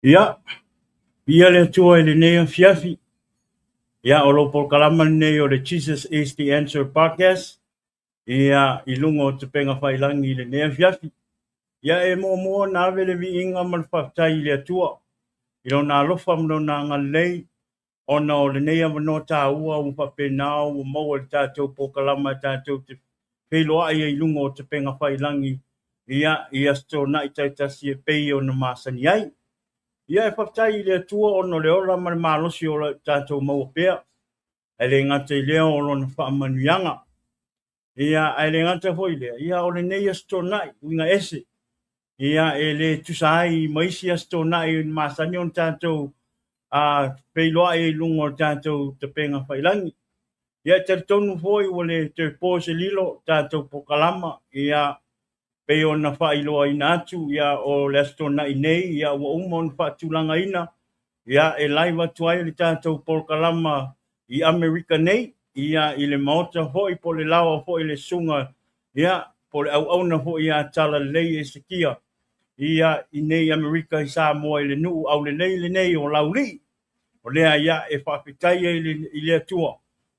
Ia, viia le Atua i lenei afiafi. Ia, o lou polokalama lenei o le Jesus is the Answer Podcast. Ia, i luga o Tupega Failangi i lenei afiafi. Ia, e muamua ona ave le viiga ma le faafetai i le Atua i lona alofa ma lona agalelei ona o lenei avanoa taua ua faapena ua maua i le tatou polokalama e tatou te feiloai ai i luga o Tupega Failangi ia, i Aso Toonai taitasi e pei ona masani ai. Ia e faafetai i le Atua ona o le ola ma le malosi o lo tatou maua pea, ae le gata i lea o lona faamanuiaga. Ia, ae le gata foi i lea, ia o lenei Aso Toonai, uiga ese, ia e le tusa ai ma isi Aso Toonai masani ona tatou feiloai ai i luga o le tatou Tupega Failangi. Ia e talitonu foi ua le toe po se lilo tatou polokalama, ia pei ona faailoaina atu, ia o le Aso Toonai nei, ia ua uma ona faatulagaina, ia e live atu ai le tatou polokalama i Amerika nei, ia i le maota foi po o le laoa foi le susuga, ia po o le auauna foi ia Talalelei Esekia, ia i nei Amerika i Samoa i le nuu aulelei lenei o Laulii. O lea ia e faafetai ai i le Atua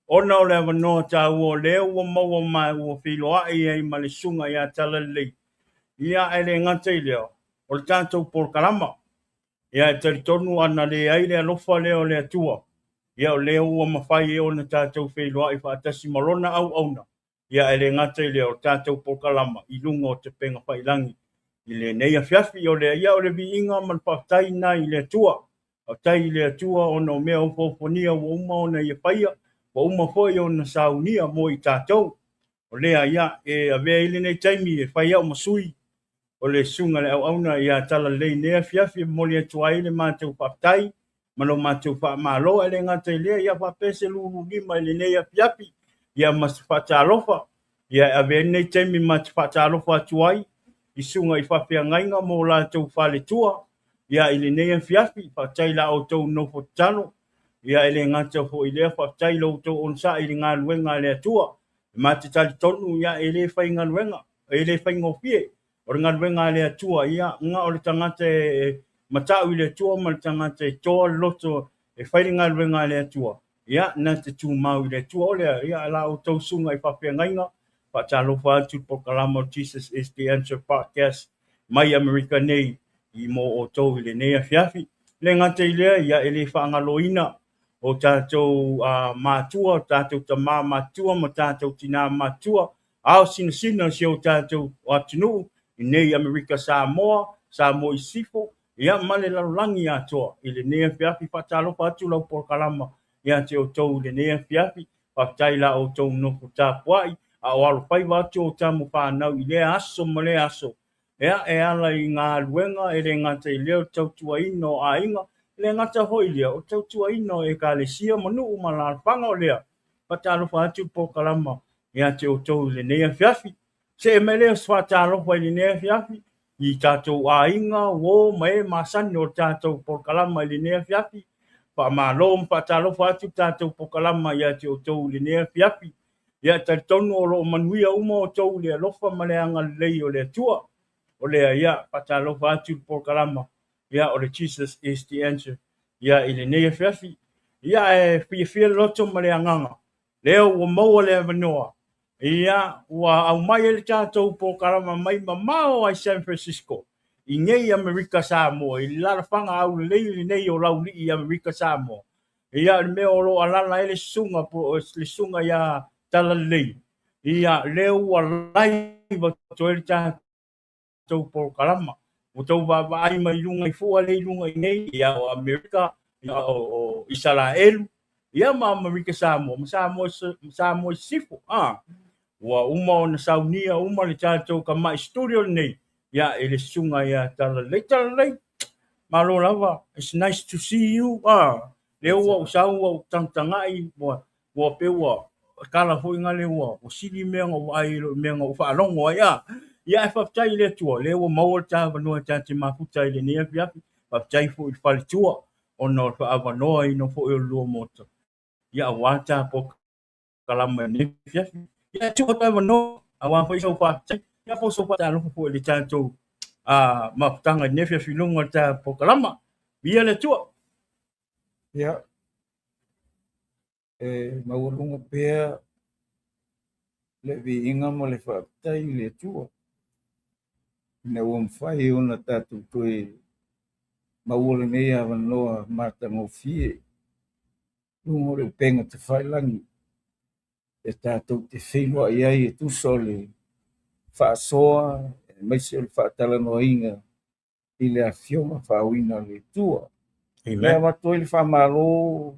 ona o le avanoa taua o lea ua maua ma ua feiloai ai ma le susuga ia Talalelei. Ia ae le gata i lea, o le tatou polokalama. Ia e talitonu ana leai le alofa lea o le Atua, ia o lea ua mafai ona tatou feiloai faatasi ma lona auauna. Ia ae le gata i lea, o le tatou polokalama i luga o Tupega Failangi i lenei afiafi. O lea ia o le viiga ma le faafetai lena i le Atua. Faafetai i le Atua ona o mea ofofonia ua uma ona ia faia, ua uma foi ona saunia mo i tatou. O lea ia e avea ai lenei taimi e fai au ma sui o le susuga i le auauna ia Talalelei nei afiafi e momoli atu ai le matou faafetai ma lo matou faamalo. Ae le gata i lea, ia faapea se lululima i lenei afiafi, ia ma se faatalofa. Ia e avea ai lenei taimi ma te faatalofa atu ai i susuga i faafeagaiga mo latou faletua, ia i lenei afiafi. Faafetai la outou nofo tatalo. Ia e le gata foi i lea, faafetai lo outou onosai i le galuega a le Atua. E ma te talitonu, ia e le faigaluega, e le faigofie. O le galuega a le Atua, ia na o le tagata e matau i le Atua ma le tagata e toa le loto e fai le galuega a le Atua, ia na te tumau i le Atua. O lea, ia la outou susuga i faafeagaiga, faatalofa atu le polokalama o Jesus is the Answer Podcast mai Amerika nei i mo outou i lenei afiafi. Le gata i lea, ia e le faagaloina o tatou matua, o tatou tamā matua ma tatou tinā matua, ao sinasina o si o tatou atunuu i nei Amerika Samoa, Samoa i Sisifo, ia ma le lalolagi atoa i lenei afiafi. Faatalofa atu lau polokalama ia te outou i lenei afiafi. Faafetai la outou nofo tapuai, a o alofaiva atu o tama fanau i lea aso ma lea aso. Ia, e ala i galuega, e le gata i lea o le tautuaina o aiga, e le gata foi i lea o le tautuaina o ekalesia ma nuu ma alaalafaga. O lea, faatalofa atu le polokalama ia te outou i lenei afiafi. See mai lea o se faatalofa i lenei afiafi i tatou aiga, uo ma e masani o le tatou polokalama i lenei afiafi. Faamalo ma faatalofa atu le tatou polokalama ia te outou i lenei afiafi. Ia talitonu o lo o manuia uma outou i le alofa ma le agalelei o le Atua. O lea, ia, faatalofa atu le polokalama, ia, o le Jesus is the Answer, ia, i lenei afiafi. Ia, e fiafia le loto ma le agaga, lea ua maua le avanoa, ia, ua aumai ai le tatou polokalama mai mamao ai San Francisco, i nei Amerika Samoa, i le alaalafaga aulelei lenei o Laulii i Amerika Samoa. Ia, o le mea o lo o alaala ai le susuga po o le susuga ia Talalelei, ia, lea ua live atu ai le tatou polokalama. Ua outou vaavaai mai luga i fua lea i luga i nei, ia, o Amerika, ia, o Isaraelu, ia, ma Amerika Samoa, ma Samoa, Samoa i Sisifo. Ua uma ona saunia uma le tatou tamai studio lenei, ia, e le susuga ia Talalelei. Talalelei, malo lava, it's nice to see you. Lea ua ou sau ua ou tagatagai, ua ua pei ua tala foi ngale ua sili mea na ou vaai i lo mea na ou faalogo ai. Ia, ae faafetai i le Atua, lea ua maua le ta avanoa e ta te mafuta i lenei afiafi. Faafetai foi i le faletua ona o le faaavanoaina foi o le lua maota, ia, aua ta polokalama i lenei afiafi. Ia, tuu atu avanoa aua foi sau faafetai, ia, po o sau faatalofa foi i le tatou mafutaga i lenei afiafi i luga o le ta polokalama. Viia le Atua. Ia, e maualuga pea le viiga ma le faafetai i le Atua ina ua mafai ona tatou toe maua lenei avanoa matagofie luga o le upega tafailagi e tatou te feiloai ai e tusa o le faasoa aemaise o le faatalanoaina i le Afioga faauuina a le Atua. Amen. E avatu ai le faamalo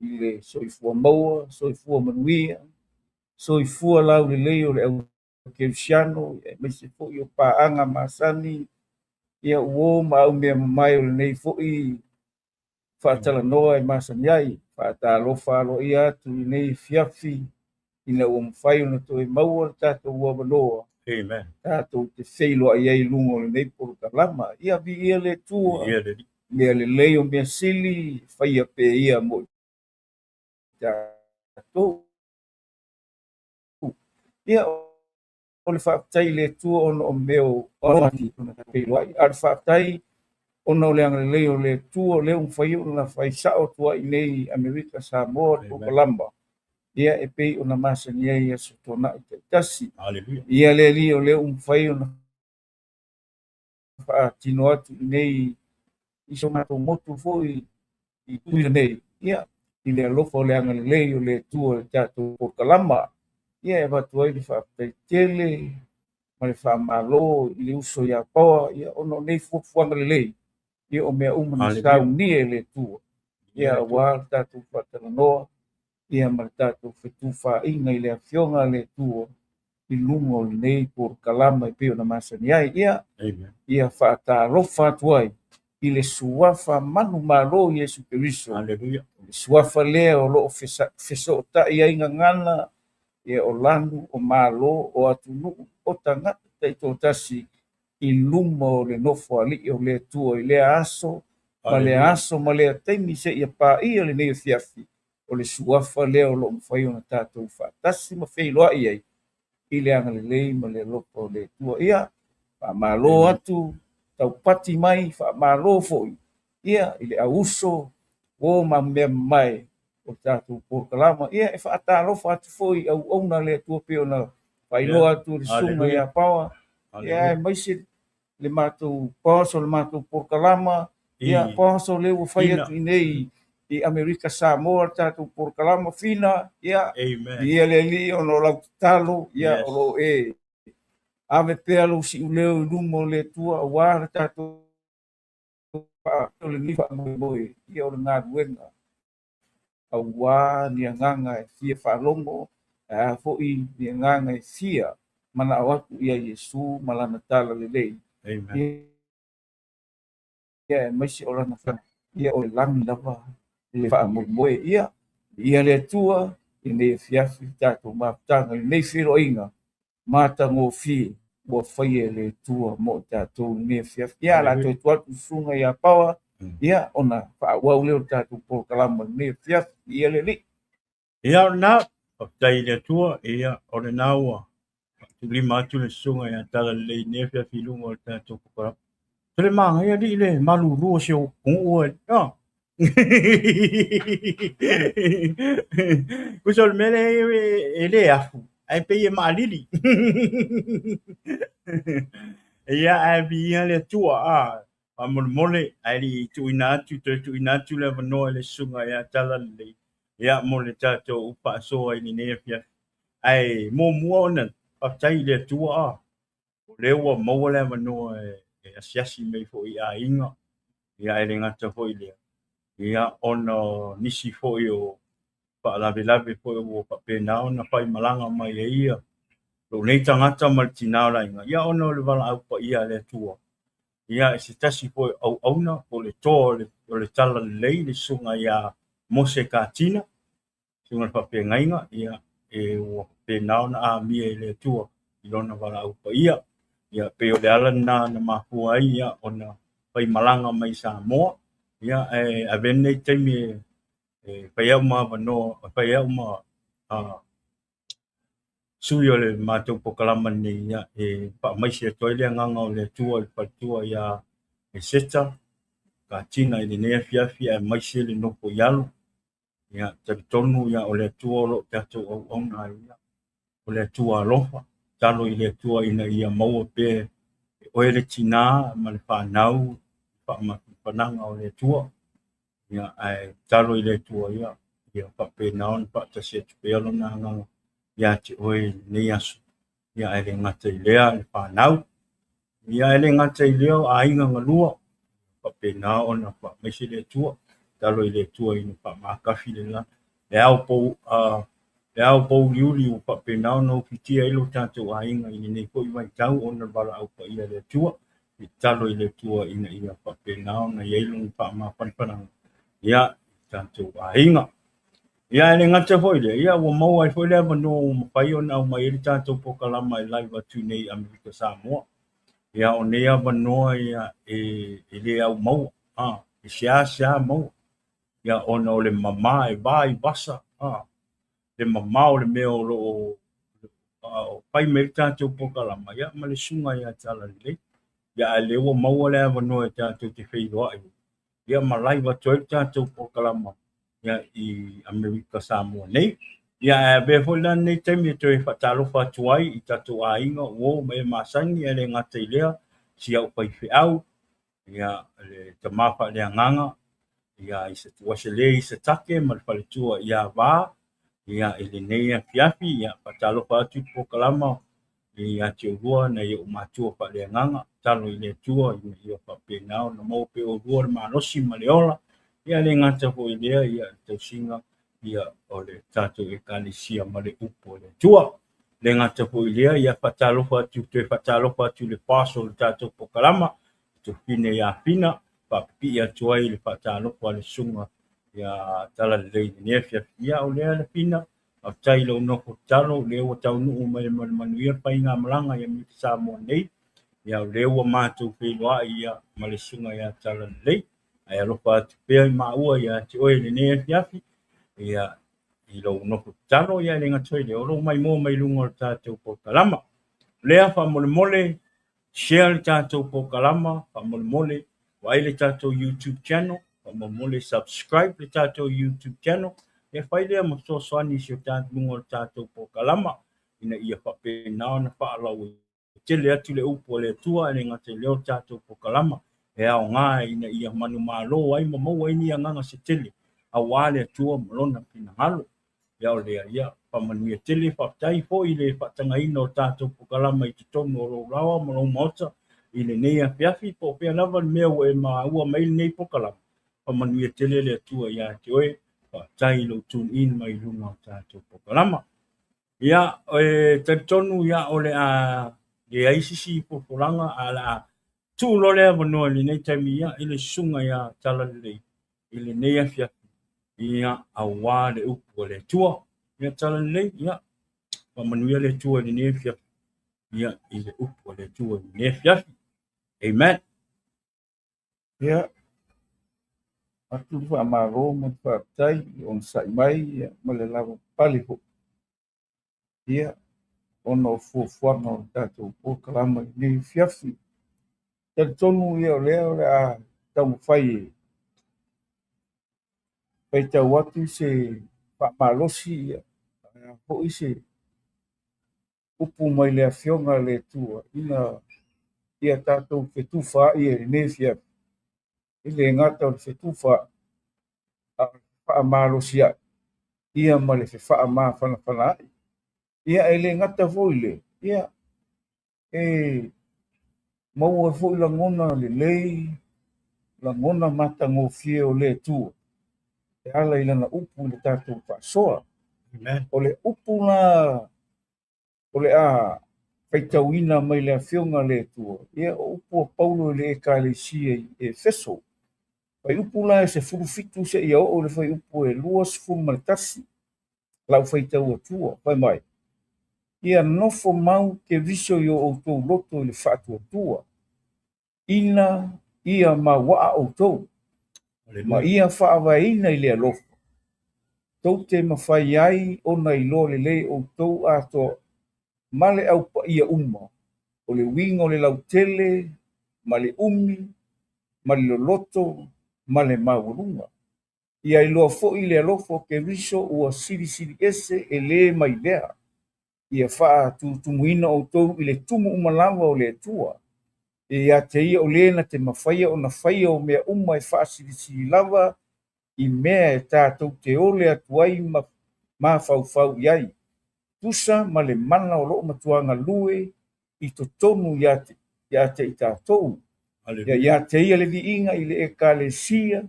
i le soifua maua, soifua manuia, soifua laulelei o le au kerisiano, aemaise foi o paaga masani, ia uo ma au mea mamae o lenei foi faatalanoa e masani ai. Faatalofa aloaia atu i lenei afiafi ina ua mafai ona toe maua le tatou avanoa. Amen. Tatou te feiloai ai i luga o lenei polokalama. Ia viia le Atua, Viia le Alii. mea lelei o mea sili, faia pea ia mo i tatou. Ia, o le faafetai i le Atua ona o mea o feiloai, a o le faafetai ona o le agalelei o le Atua, o lea ua mafai ona fai sao atu ai nei Amerika Samoa le polokalama. Ia, e pei ona masani ai i aso tuanai taitasi. Hallelujah. Ia le Alii o lea ua mafai ona faatino atu i nei i so matou motu foi i Tutuila nei. Ia, i le alofa o le agalelei o le Atua i le tatou polokalama. Ia, e avatu ai le faafetai tele ma le faamalo i le uso ia Paoa, ia, ona o nei fuafuaga lelei, ia, o mea uma na saunia e le Atua. Ia, aua le tatou faatalanoa, ia, ma le tatou fetufaaiga i le Afioga a le Atua i luga o lenei polokalama e pei ona masani ai. Ia, Amen. ia faatalofa atu ai i le suafa manumalo Iesu Keriso. Hallelujah. Le suafa lea o loo fesootai ai gagana, ia o lanu, o malo, o atunuu, o tagata taitoatasi i luma o le nofo alii o le Atua i lea aso, ma lea aso, ma lea taimi seia paia lenei afiafi. O le suafa lea o loo mafai ona tatou faatasi ma feiloai ai i le agalelei ma le alofa o le Atua. Ia, faamalo atu, taupati mai, faamalo foi, ia, i le auuso, o ma mea mamae o tatou polokalama. Ia, e faatalofa atu foi i auauna le Atua pei ona faailoa atu le susuga ia Paoa. Ia, aemaise le matou boss o le matou polokalama. Ia, boss o lea ua fai atu i nei i Amerika Samoa le tatou polokalama Fina. Ia, Amen. ia le Alii ona o lau tatalo, ia, Yes. o loo e ave pea lou siuleo i luma o le Atua aua le tatou o lenei faamoemoe, ia o le galuega aua ni agaga e fia faalogo, a foi ni agaga e fia manao atu ia Iesu ma lana tala lelei. Amen. Ia, aemaise o lana ia o le lagi lava le faamoemoe. Ia, ia le Atua i lenei afiafi tatou mafutaga, lenei feiloaiga matagofie ua faia e le Atua mo i tatou lenei afiafi. Ia, o le a toe tuu atu i susuga ia Paoa, ia, ona faaauau lea o le tatou polokalama lenei afiafi. Ia le Alii. Ia, o lena, faafetai i le Atua, ia, o lena ua faatulima atu le susuga ia Talalelei i lenei afiafi i luga o le tatou polokalama. Tele magaia alii le malulu o si ou atunuu e. Ah. Tusa o le mea lea e le afu, ae pei e maalili. Ia, ae viia le Atua, ah. Faamolemole, ae le i tuuina atu, toe tuuina atu le avanoa i le susuga ia Talalelei, ia, mo le tatou faasoa i lenei afiafi. Ae muamua ona faafetai i le Atua, ah. O lea ua maua le avanoa e asiasi mai foi i aiga, ia, e le gata foi lea, ia, ona o nisi foi o faalavelave foi ua faapena ona faimalaga mai ai ia lou nei tagata ma le tinā o le aiga, ia, ona o le valaau paia a le Atua. Ia, e se tasi foi o auauna po o le toa o le Talalelei, le susuga ia Mose Katina, susuga i le faafeagaiga, ia, e ua faapena ona amia e le Atua i lona valaau paia. Ia, pei o le ala lena na mafua ai, ia, ona faimalaga mai Samoa. Ia, ae avea lenei taimi e fai au ma avanoa, e fai au ma sui o le matou polokalama lenei, ia, e faamaise atu ai le agaga o le Atua i le faletua ia Eseta, Katina i lenei afiafi aemaise le nofo i alo. Ia, talitonu ia o le Atua o lo o tatou auauna ai ia. O le Atua alofa, tatalo i le Atua ina ia maua pea e oe le tinā ma le fanau faamafanafanaga o le Atua. Ia, ae tatalo i le Atua ia, ia faapena ona faatasi atu pea lona agaga ia te oe i lenei aso. Ia, ae le gata i lea le fanau. Ia, ae le gata i lea o aiga galua. Faapena ona faamaise le Atua. Tatalo i le Atua ina faamatafi le ao pou le ao pouliuli ua faapena ona ufitia ai lo tatou aiga i lenei foi vaitau ona valaau paia le Atua. E tatalo i le Atua ina ia faapena ona i ai lona faamafanafanaga ia i tatou aiga. Ia e le gata foi lea, ia ua maua ai foi le avanoa ua mafai ona aumai ai le tatou polokalama e live atu nei i Amerika Samoa. Ia o nei avanoa ia e le au maua, e seasea maua. Ia ona o le mamā e vaivasa, le mamao o le mea o lo o fai mai le tatou polokalama, ia ma le susuga ia Talalelei. Ia ae lea ua maua le avanoa e tatou te feiloai, ia ma live atu ai le tatou polokalama ia i Amerika Samoa nei. Ia ae avea foi la lenei taimi e toe faatalofa atu ai i tatou aiga uo ma e masani, ae le gata i lea si au faifeau, ia le tama faaleagaga, ia Uaselei Isatake ma le faletua ia Va, ia i lenei afiafi, ia faatalofa atu i le polokalama ia te oulua nai ou matua faaleagaga, tatalo i le Atua ina ia faapena ona maua pea oulua le malosi ma le ola, ia le gata foi i lea, ia le tausiga ia o le tatou ekalesia ma le upu o le Atua. Le gata foi i lea, ia faatalofa atu, toe faatalofa atu i le boss o le tatou polokalama, Tofine ia Fina, faapipii atu ai le faatalofa a le susuga ia Talalelei i lenei afiafi. Ia o lea le Fina, faafetai i lou nofo tatalo, o lea ua taunuu mai ma le manuia le faigamalaga i Amerika Samoa nei. Ia o lea ua matou feiloai ia ma le susuga ia Talalelei. Ae alofa atu pea i maua ia te oe i lenei afiafi, ia i lou nofo tatalo, ia e le gata i lea, o lou maimoa mai luga o le tatou polokalama. O lea faamolemole, share le tatou polokalama, faamolemole, vaai le tatou YouTube channel, faamolemole subscribe le tatou YouTube channel, e fai lea ma fesoasoani i si o tatou luga o le tatou polokalama, ina ia faapena ona faalauaitele atu le upu a le Atua, e le gata i lea o le tatou polokalama, e aoga ina ia manumalo ai ma maua ai ni agaga se tele, aua le Atua ma lona finagalo. Ia o lea, ia faamanuia tele, faafetai foi i le faatagaina o tatou polokalama i totonu o lou laoa ma lou maota i lenei afiafi, po o fea lava le mea ua e maua mai lenei polokalama. Faamanuia tele le Atua ia te oe, faafetai i lou tune in mai luga o tatou polokalama. Ia, e talitonu ia o le a leai sisi folafolaga, a o le a tuu loa le avanoa i lenei taimi ia i le susuga ia Talalelei i lenei afiafi, ia aua le upu a le Atua. Ia Talalelei, ia faamanuia le Atua i lenei afiafi, ia i le upu a le Atua i lenei afiafi. Amen. Ia, atu le faamalo ma le faafetai i onosai mai ia, ma le lavapapale foi. Ia, ona o fuafuaga o le tatou polokalama i lenei afiafi. Talitonu ia o lea o le a taumafai e faitau atu se faamalosi ia, foi se upu mai le afioga a le Atua ina ia tatou fetufaai i lenei afiafi. E le gata o le fetufaai, a o le faamalosi ai ia ma le fefaamafanafanaai. Ia e le gata foi lea, ia e maua foi lagona lelei, lagona matagofie o le Atua e ala i lana upu i le tatou faasoa. Amen. O le upu la o le a faitauina mai le afioga a le Atua, ia o upu a Paulo i le ekalesia i Efeso. Fuaiupu la e 17 seia oo i le fuaiupu e 21 lau faitau atua. Fai mai, ia nofo mau Keriso i o outou loto i le faatuatua, ina ia mauaa outou, ma ia faavaeina i le alofa, tou te mafai ai ona iloa lelei outou atoa ma le aupaia uma, o le uiga o le lautele, ma le umi, ma le loloto, ma le maualuga. Ia iloa foi le alofa o Keriso ua silisili ese e lē mai lea. Ia faatutumuina outou i le tumu uma lava o le Atua. E ia te ia o lē na te mafaia ona faia o mea uma e faasilisili lava i mea e tatou te ole atu ai ma mafaufau i ai. Tusa ma le mana o loo matua galue i totonu ia te i tatou. Ia ia te ia le viiga i le Ekalesia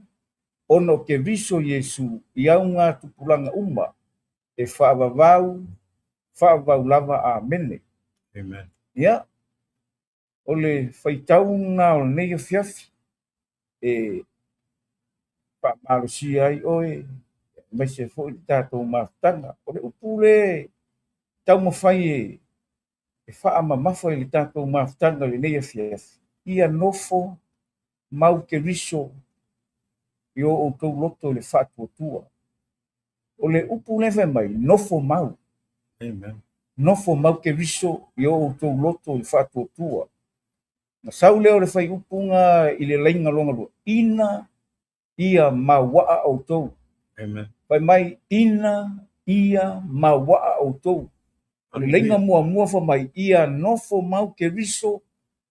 ona o Keriso Iesu i augatupulaga uma e faavavau, faavavau lava. Amene. Amen. Ia, o le faitau lena o lenei afiafi e faamalosia ai oe aemaise foi le tatou mafutaga. O le upu le taumafai e faamamafa i le tatou mafutaga i lenei afiafi, ia nofo mau Keriso i o outou loto i le faatuatua. O le upu lea fai mai, nofo mau. Amen. Nofo mau Keriso i o outou loto i le faatuatua. Na sau lea o le faiupuga i le laiga lona lua, ina ia mauaa outou. Amen. Fai mai, ina ia mauaa outou. O le laiga muamua fai mai, ia nofo mau Keriso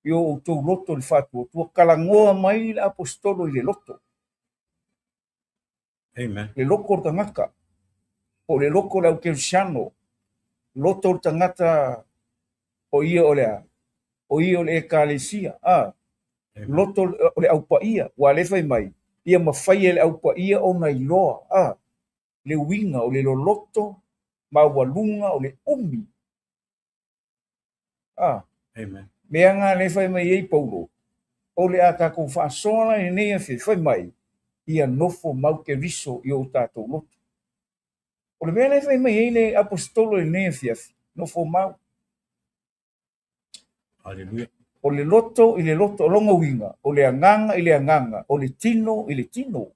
i o outou loto i le faatuatua. Talanoa mai le aposetolo i le loto. Amen. Le loto o le tagata, po o le loto o le aukerisiano, loto o le tagata o ia o le a, o ia o le Ekalesia, loto o le aupaia, ua le fai mai, ia mafai e le aupaia ona iloa, le uiga o le loloto, maualuga o le umi. Amen. Mea ngā le fai mai ei Paulo, o le a tatou faasoa la i lenei afiafi, fai mai, ia nofo mau Keriso i o tatou loto. O le mea le fai mai ei le aposetolo i lenei afiafi, nofo mau. Hallelujah. O le loto i le loto, o lona uiga, o le agaga i le agaga, o le tino i le tino.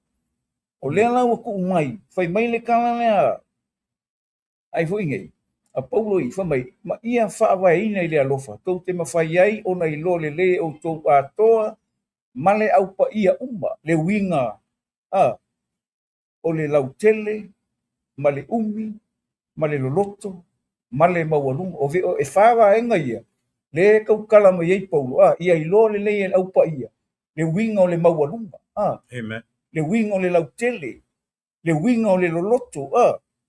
O lea la ua tuu mai, fai mai le tala lea, ai foi nei, a Paulo i fai mai, ma ia faavaeina i le alofa, tou te mafai ai ona iloa lelei e outou atoa ma le aupaia uma, le uiga, o le lautele, ma le umi, ma le loloto, ma le maualuga. O e whāwaenga ia, le kaukala mai ei Paulo, ia iloa lelei e le aupaia, le uiga o le maualuga, Amen. le uiga o le lautele, le uiga o le loloto,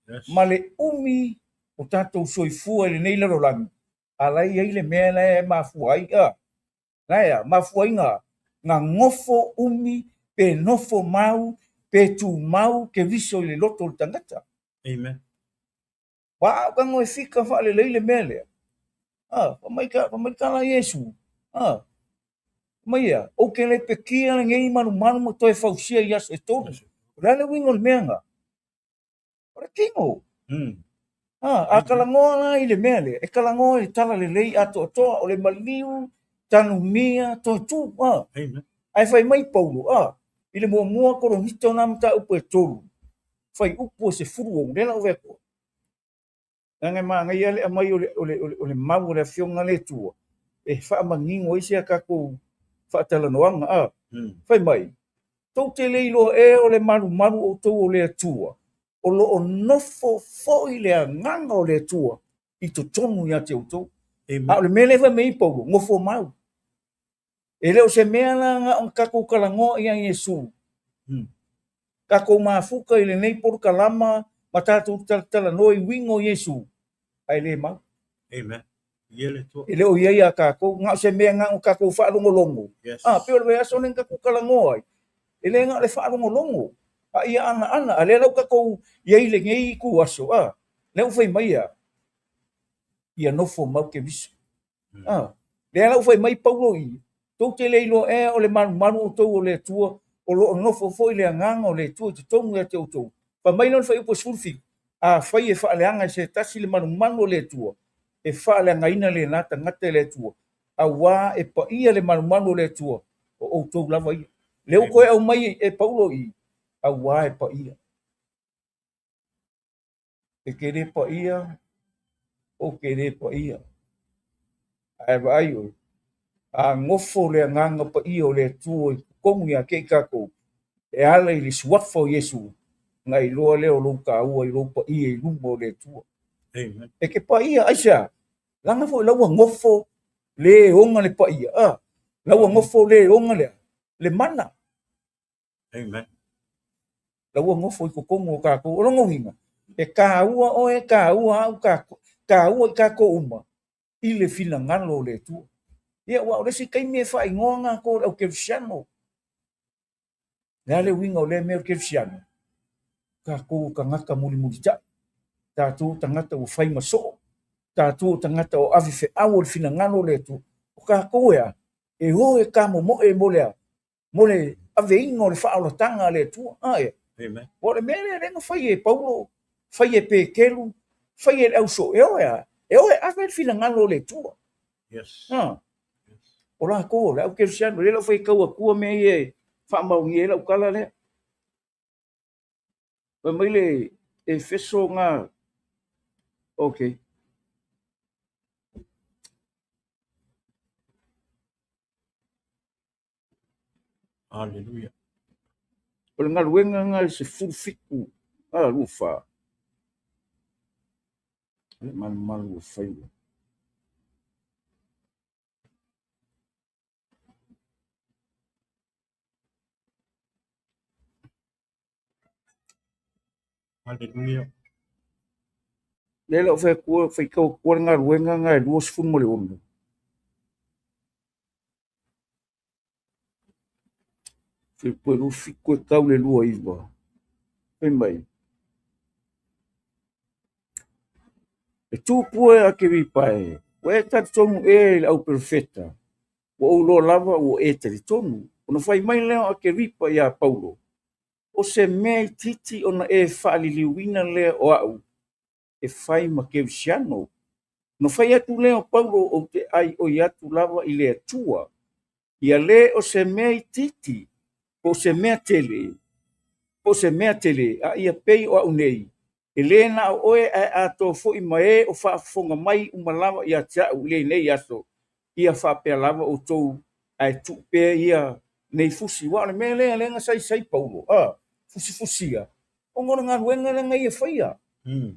Yes. ma le umi o tatou soifua i lenei lalolagi, alai ai le mea la e mafua ai, la e mafua ai ngā ngofo umi, pe nofo mau, pe tū mau Keriso i le loto o le tagata. Amen. Wa au ka ngoe fika whaalelei le mea lea. Mai ka la Iesu. Mai ia, o ke le pekia le ngei manu manu ma toe fausia i aso e tolu. O le ale uiga o le mea ngā. O le tino. A kalangoa la i le mea lea. E kalangoa i le tala lelei atoatoa o le maliu, tanumia, toe tū. Amen. Ai fai mai Paulo, i le muamua Korinito nā mataupu e tolu. Fai upu o se furu o lela o vea koa. Nanga maangai ale amai o le mau o le afioga le Atua. E faamanino ai se a tatou faatalanoaga. Fai mai, tou te le iloa ea o le malumalu outou o le Atua. O loo nofo foi le agaga o le Atua i totonu ia te outou. Amen. A o le mea lea fai mai Paulo, nofo mau. E le o se mea la nga o tatou talanoa ia Iesu. Tatou mafuka i lenei polokalama ma tatou talatalanoa i uiga o Iesu. Ae le mau. Amen. Ia le Atua. E le o ia ia tatou, nga o se mea nga o tatou faalogologo. Yes. Pe o le vaiaso lenei tatou talanoa ai. E le nga o le faalogologo. A ia ana ana, a lea lau tatou ia i lenei itu aso. Lea ua fai mai ia, ia nofo mau Keriso. Lea lau fai mai Paulo i, tou te le iloa ea o le malumalu outou o le Atua, o loo nofo foi le agaga o le Atua i totonu ia te outou. Fai mai lea o le faiupu e 17, a fai e faaleaga e se tasi le malumalu o le Atua, e faaleagaina lena tagata e le Atua, auā e paia le malumalu o le Atua, o outou lava ia. Lea ua toe aumai e Paulo i, auā e paia. E ke le paia, o ke le paia. Ae vaai oe, a nofo le agaga paia o le Atua i totonu ia te i tatou. E ala i le suafa o Iesu, ona e iloa lea o lou taua i lou paia i luma o le Atua. Amen. E te paia, aisea? Leaga foi la ua nofo le ona le paia, a? La ua nofo le ona lea, le mana. Amen. La ua nofo i totonu o tatou. O lona uiga, e taua oe, taua au, taua i tatou uma i le finagalo o le Atua. Ia, aua o le isi taimi e faaigoa tatou o le aukerisiano. Le a le uiga o lea mea o le kerisiano? Tatou o tagata mulimulitai, tatou o tagata ua fai ma soo, tatou o tagata o ave feau o le finagalo o le Atua. O tatou e a? E o e tamomoe mo le a? Mo le aveina o le faaolataga a le Atua. A ea? Amen. O le mea lea lea na fai e Paulo, fai e Peteru, fai e le ausoo, e o e a? E o e ave le finagalo o le Atua. Yes. A. Yes. O latou, o le au kerisiano, lea lau faitau atua mea ia e faamaonia ai lau tala lea. Fai mai le Efeso nga, okay. Hallelujah. O le galuega nga i 17 a 24. Le malumalu o faiva. Hallelujah. Lea lau fai atua, faitau atua le galuega nga e 26. Filipo e 27 e tau le 29. Fai mai. E tu pua e Akeripa e, ua e talitonu ea i le auperofeta, ua ou iloa lava ua e talitonu. Ona fai mai lea o Akeripa iā Paulo, o se mea itiiti ona e faaliliuina lea o au e fai ma kerisiano. Ona fai atu lea o Paulo, ou te aioi atu lava i le Atua, ia le o se mea itiiti, po o se mea tele, po o se mea tele, a ia pei o au nei, e le na o oe ae atoa foi ma e o faafofoga mai uma lava ia te au i lenei aso, ia faapea lava outou ae tuu pea ia nei fusi. Aua o le mea lea lea na saisai Paulo, a, fusifusia, ona o le galuega lea na ia faia.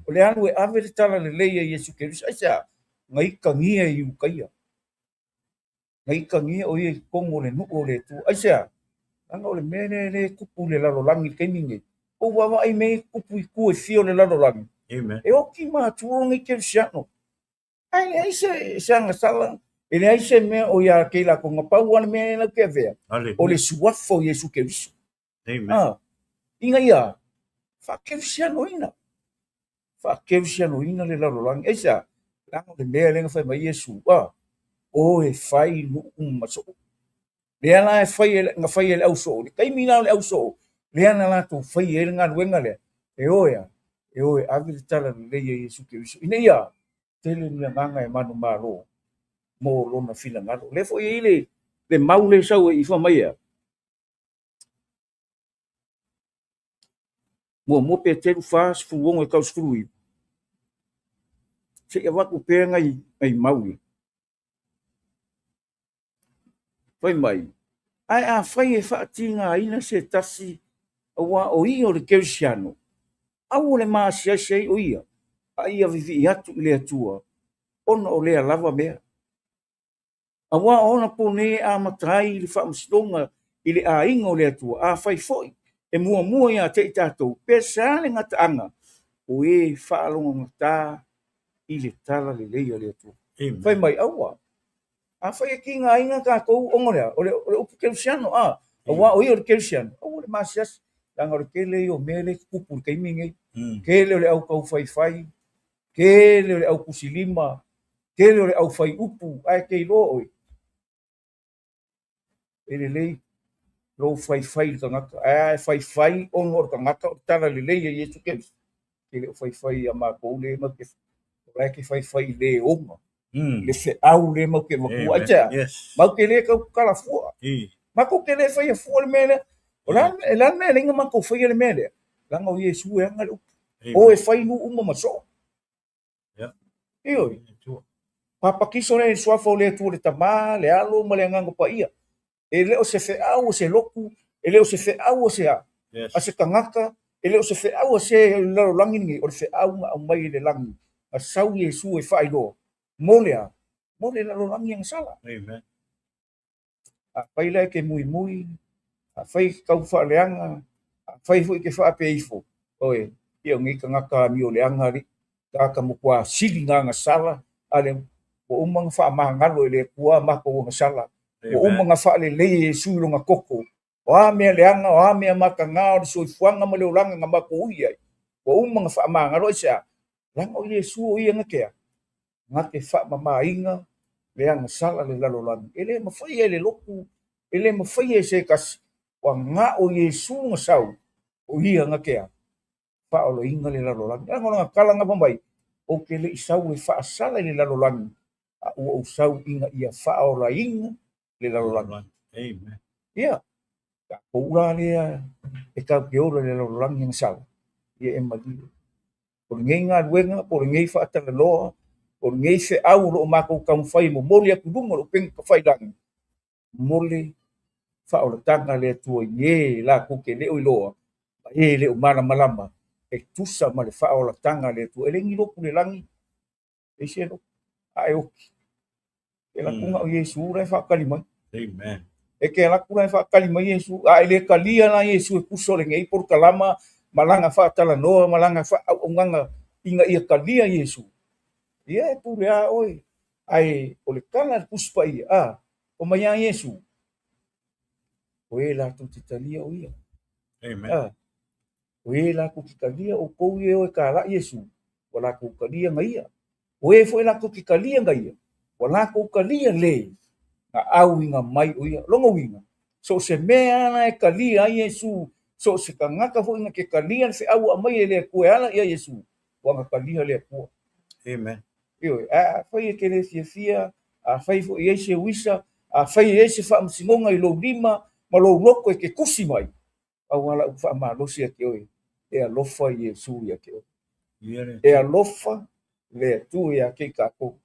O le alu e ave le tala lelei a Iesu Keriso. Aisea? Na itagia i Iutaia. Na itagia o ia i totonu o le nuu o le Atua. Aisea? Leaga o le mea lea lea e tupu i le lalolagi i le taimi lenei. Ua ou vaavaai mea ia e tupu i tua e fia o le lalolagi. Amen. E oti matua nei kerisiano. Ae leai se agasala, e leai se mea o ia te i latou, na pau lava le mea lea latou te avea, o le suafa o Iesu Keriso. Amen. A, ina ia faakerisianoina, faakerisianoina le lalolagi. Aisea? Leaga o le mea lea na fai mai Iesu, a, o e fai nuu ma soo. Lea la e fai e, na fai e le ausoo, le taimi la o le ausoo, lea na latou fai ai le galuega lea, e o e a, e o e ave le tala lelei a Iesu Keriso, ina ia tele ni agaga e manumalo mo lona finagalo. Lea foi e i ai le mau lea e sau ai i fai mai ea, 1 Peteru 4, 16 e tau 19. Se i avatu pea nai mau ia. Fai mai, ae afai e faatigaina se tasi aua o ia o le kerisiano, aua le maasiasi ai o ia, a ia vivii atu i le Atua, ona o lea lava mea. Aua o ona po nei e amata ai le faamasinoga i le aiga o le Atua, afai foi e muamua ia te i tatou, pe sa le gataaga o e faalogogata i le tala lelei a le Atua. Amen. Fai mai, aua, afai e tigaina tatou ona o lea, o le upu kerisiano, a, aua o ia o le kerisiano, aua le maasiasi, leaga o le tele ia o mea lea e tutupu i le taimi lenei. Tele o le au taufaifai, tele o le au tusilima, tele o le au fai upu, ae te iloa oe, e lelei lou faifai i le tagata, ae a faifai ona o le tagata o le tala lelei a Iesu Keriso, e le o faifai ia matou le mau te, o la e te faifai i le ona, le feau le mau te avatua. Ai tea, Yes. mau te le tau tatala fua. Matou te le faia fua le mea lea. O le a le mea e leai na matou faia le mea lea? Leaga o Iesu e ana le upu. O e fai nuu uma ma soo. Yeah. Ioe. Papatiso lea i le suafa o le Atua le Tama, le Alo ma le Agaga Paia. E le o se feau o se lotu, E le o se feau a se a, a se tagata, e le o se feau a se o le lalolagi lenei, o le feau na aumai e le lagi, na sau Iesu e faailoa, mo le a? Mo le lalolagi agasala. Amen. Afai la e te muimui, afai e te tau faaleaga, afai foi e te faapea ifo, oe, ia o nei tagata amioleaga alii, tagata matua sili na agasala, a le ua uma ona faamagalo e le Atua a matou agasala, ua uma ona faalelei e Iesu i lona toto, o a mea leaga, o a mea mataga o le soifuaga ma le olaga na matou ui ai, ua uma ona faamagalo. Aisea? Leaga o Iesu o ia na te a? Na te faamamaina le agasala le lalolagi. E le mafai e le lotu, e le mafai e se tasi, ua na o Iesu na sau, o ia na te a? Faaolaina le lalolagi. Leaga o lana tala na fai mai, ou te le i sau e faasala i le lalolagi, a ua ou sau ina ia faaolaina le lalolagi. Amen. Ia, tatou la lea e tatou te ola i le lalolagi agasala, ia e malie. O lenei galuega, po o lenei faatalaloa, o lenei feau o loo matou taumafai e momoli atu i luga o le upega tafailagi, mo le faaolataga a le Atua i e latou te le o iloa, ma e le o malamalama, e tusa ma le faaolataga a le Atua. E le ni lotu i le lagi, e se lotu, a e oti. E alu atu na o Iesu la e faatali mai. Amen. E te alu atu la e faatali mai Iesu, a e le talia la Iesu e tusa o lenei polokalama ma lana faatalanoa ma lana faaauaunaga ina ia talia Iesu. Ia e pule a oe. Ae o le tala a le Tusi Paia, a, o mai a Iesu, o e latou te talia o ia. Amen. A, o e latou te talia outou ia e o e talai Iesu, ua latou talia na ia. O e foi latou te talia na ia, ua latou talia le na auina mai o ia. Lona uiga, so o se mea la e talia ai Iesu, so o se tagata foi na te talia le feau ua aumai e le Atua e ala ia Iesu, ua na talia le Atua. Amen. Ioe, afai e te le fiafia, afai foi e i ai se uisa, afai e i ai se faamasinoga i lou lima ma lou loto e te tusi mai, aua lau faamalosi ia te oe, e alofa Iesu ia te oe. Ia le E alofa le Atua ia te i tatou.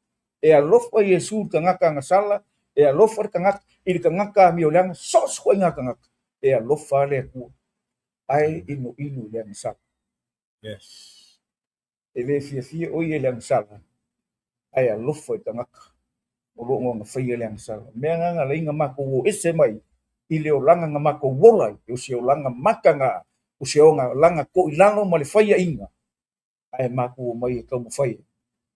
E alofa Iesu i le tagata agasala, e alofa le tagata i le tagata amioleaga, so o se ituaiga tagata, e alofa le Atua. Ae inoino i le agasala. Yes. E le fiafia o ia i le agasala, ae alofa i tagata o loo na faia le agasala. Mea na na ala ai ona matou o ese mai i le olaga na matou ola ai, o se olaga mataga, o se olaga toilalo ma le faiaina, ae matou omai e taumafai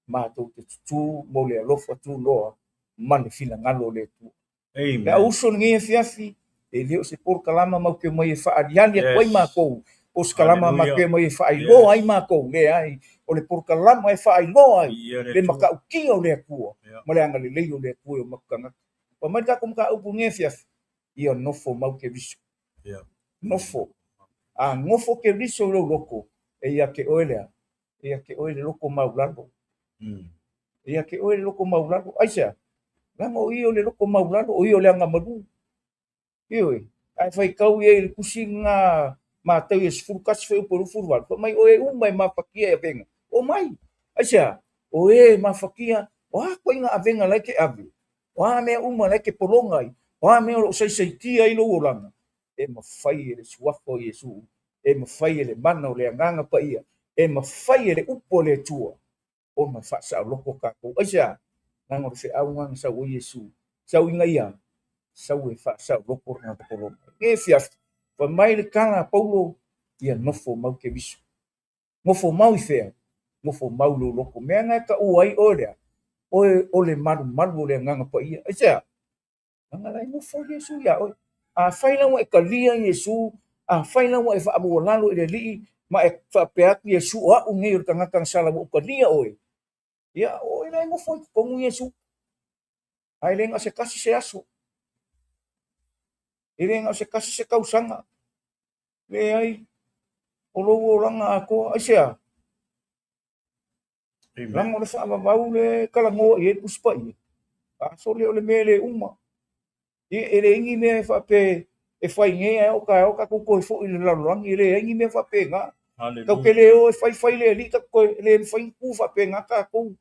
matou te tutū mo le alofa tunoa ma le finagalo o le Atua. Amen. Le au uso lenei afiafi, e le o se polokalama matou te omai e faaliali atu ai Yes. matou, po o se kalama Hallelujah. matou te omai e faailoa Yes. ai matou, leai, o le polokalama e faailoa ai Ia le le Atua. matautia o le Atua Yeah. ma le agalelei o le Atua i o matou tagata. Pa mai le tatou mataupu lenei afiafi, ia nofo mau Keriso. Yeah. Nofo. A nofo Keriso i lou loto, e ia te oe lea, e ia te oe le loto maulalo. E ia te oe le loto maulalo. Aisea? Leaga o ia o le loto maulalo, o ia o le agamalu. Ioe, ae faitau ia i le tusi lena Matau e 11 fuaiupu e 28, fai mai o e uma e mafatia i avega, omai. Aisea? O e mafatia, o a ituaiga avega la e te ave, o a mea uma la e te pologa ai, o a mea o loo saisaitia ai lou olaga, e mafai e le suafa o Iesu, e mafai e le mana o le Agaga Paia, e mafai e le upu a le Atua ona faasaoloko tatou. Aisea? Leaga o le feau lena na sau ai Iesu, sau ina ia sau e faasaoloko le tagata pologa. E afiafi, fai mai le tala a Paulo, ia nofo mau Keriso. Nofo mau i fea? Nofo mau i lou loto. Mea na e taua ai oe lea, oe o le malumalu o le Agaga Paia. Aisea? Leaga la e nofo Iesu ia oe. Afai la ua e talia Iesu, afai la ua e faamualalo i le Alii, ma e faapea atu Iesu, o au nei o le tagata agasala ua ou talia oe, ia o oe la e nofo i totonu Iesu. Ae le na o se tasi se aso, e le na o se tasi se tausaga, leai, o lou olaga atoa. Aisea? Amen. Leaga o le faavavau le talanoa i ai le Tusi Paia, aso lea o le mea e le uma. Ia, e leai ni mea e faapea e fai nei ae oo taeao tatou toe foi i le lalolagi, e leai ni mea faapena. Tatou te Hallelujah. le o e faifai le Alii, tatou toe le mafai ona tu faapena tatou.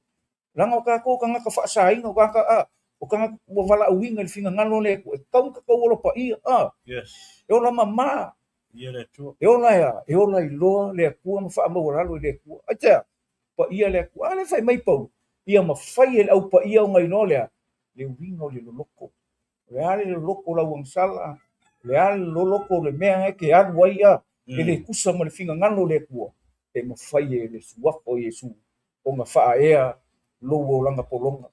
Leaga o tatou o tagata faasaina, o tagata a, O tagata ua valaauina i le finagalo o le Atua, e tatau ona tatou ola paia. Yes. E ola mamā. Ia le Atua. E ola e a? E ola iloa le Atua ma faamaualalo i le Atua. Aitea? Paia le Atua. A lea fai mai Paulo, ia mafai e le aupaia ona iloa le a? Le uiga o le loloto. O le a le loloto o lau agasala, o le a le loloto o le mea e te alu ai a, e le tusa ma le finagalo o le Atua, e mafai e le suafa o Iesu ona faaea lou olaga pologa.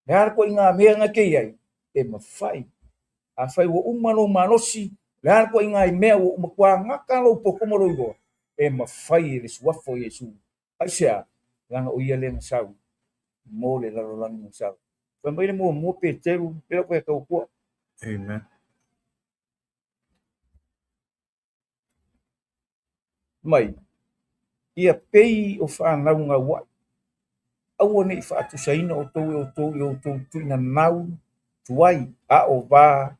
Le a le ituaiga mea na te i ai, e mafai. Afai ua uma lou malosi, le a le ituaiga mea ua matua gata lou poto ma lou iloa, e mafai e le suafa o Iesu. Aisea? Leaga o ia lea na sau mo le lalolagi na sau. Fai mai le muamua Peteru, le lau koe tautua. Amen. Mai, ia pei o fanau gauai, aua ne i faatusaina outou e outou i outou tuinanau tuai a o va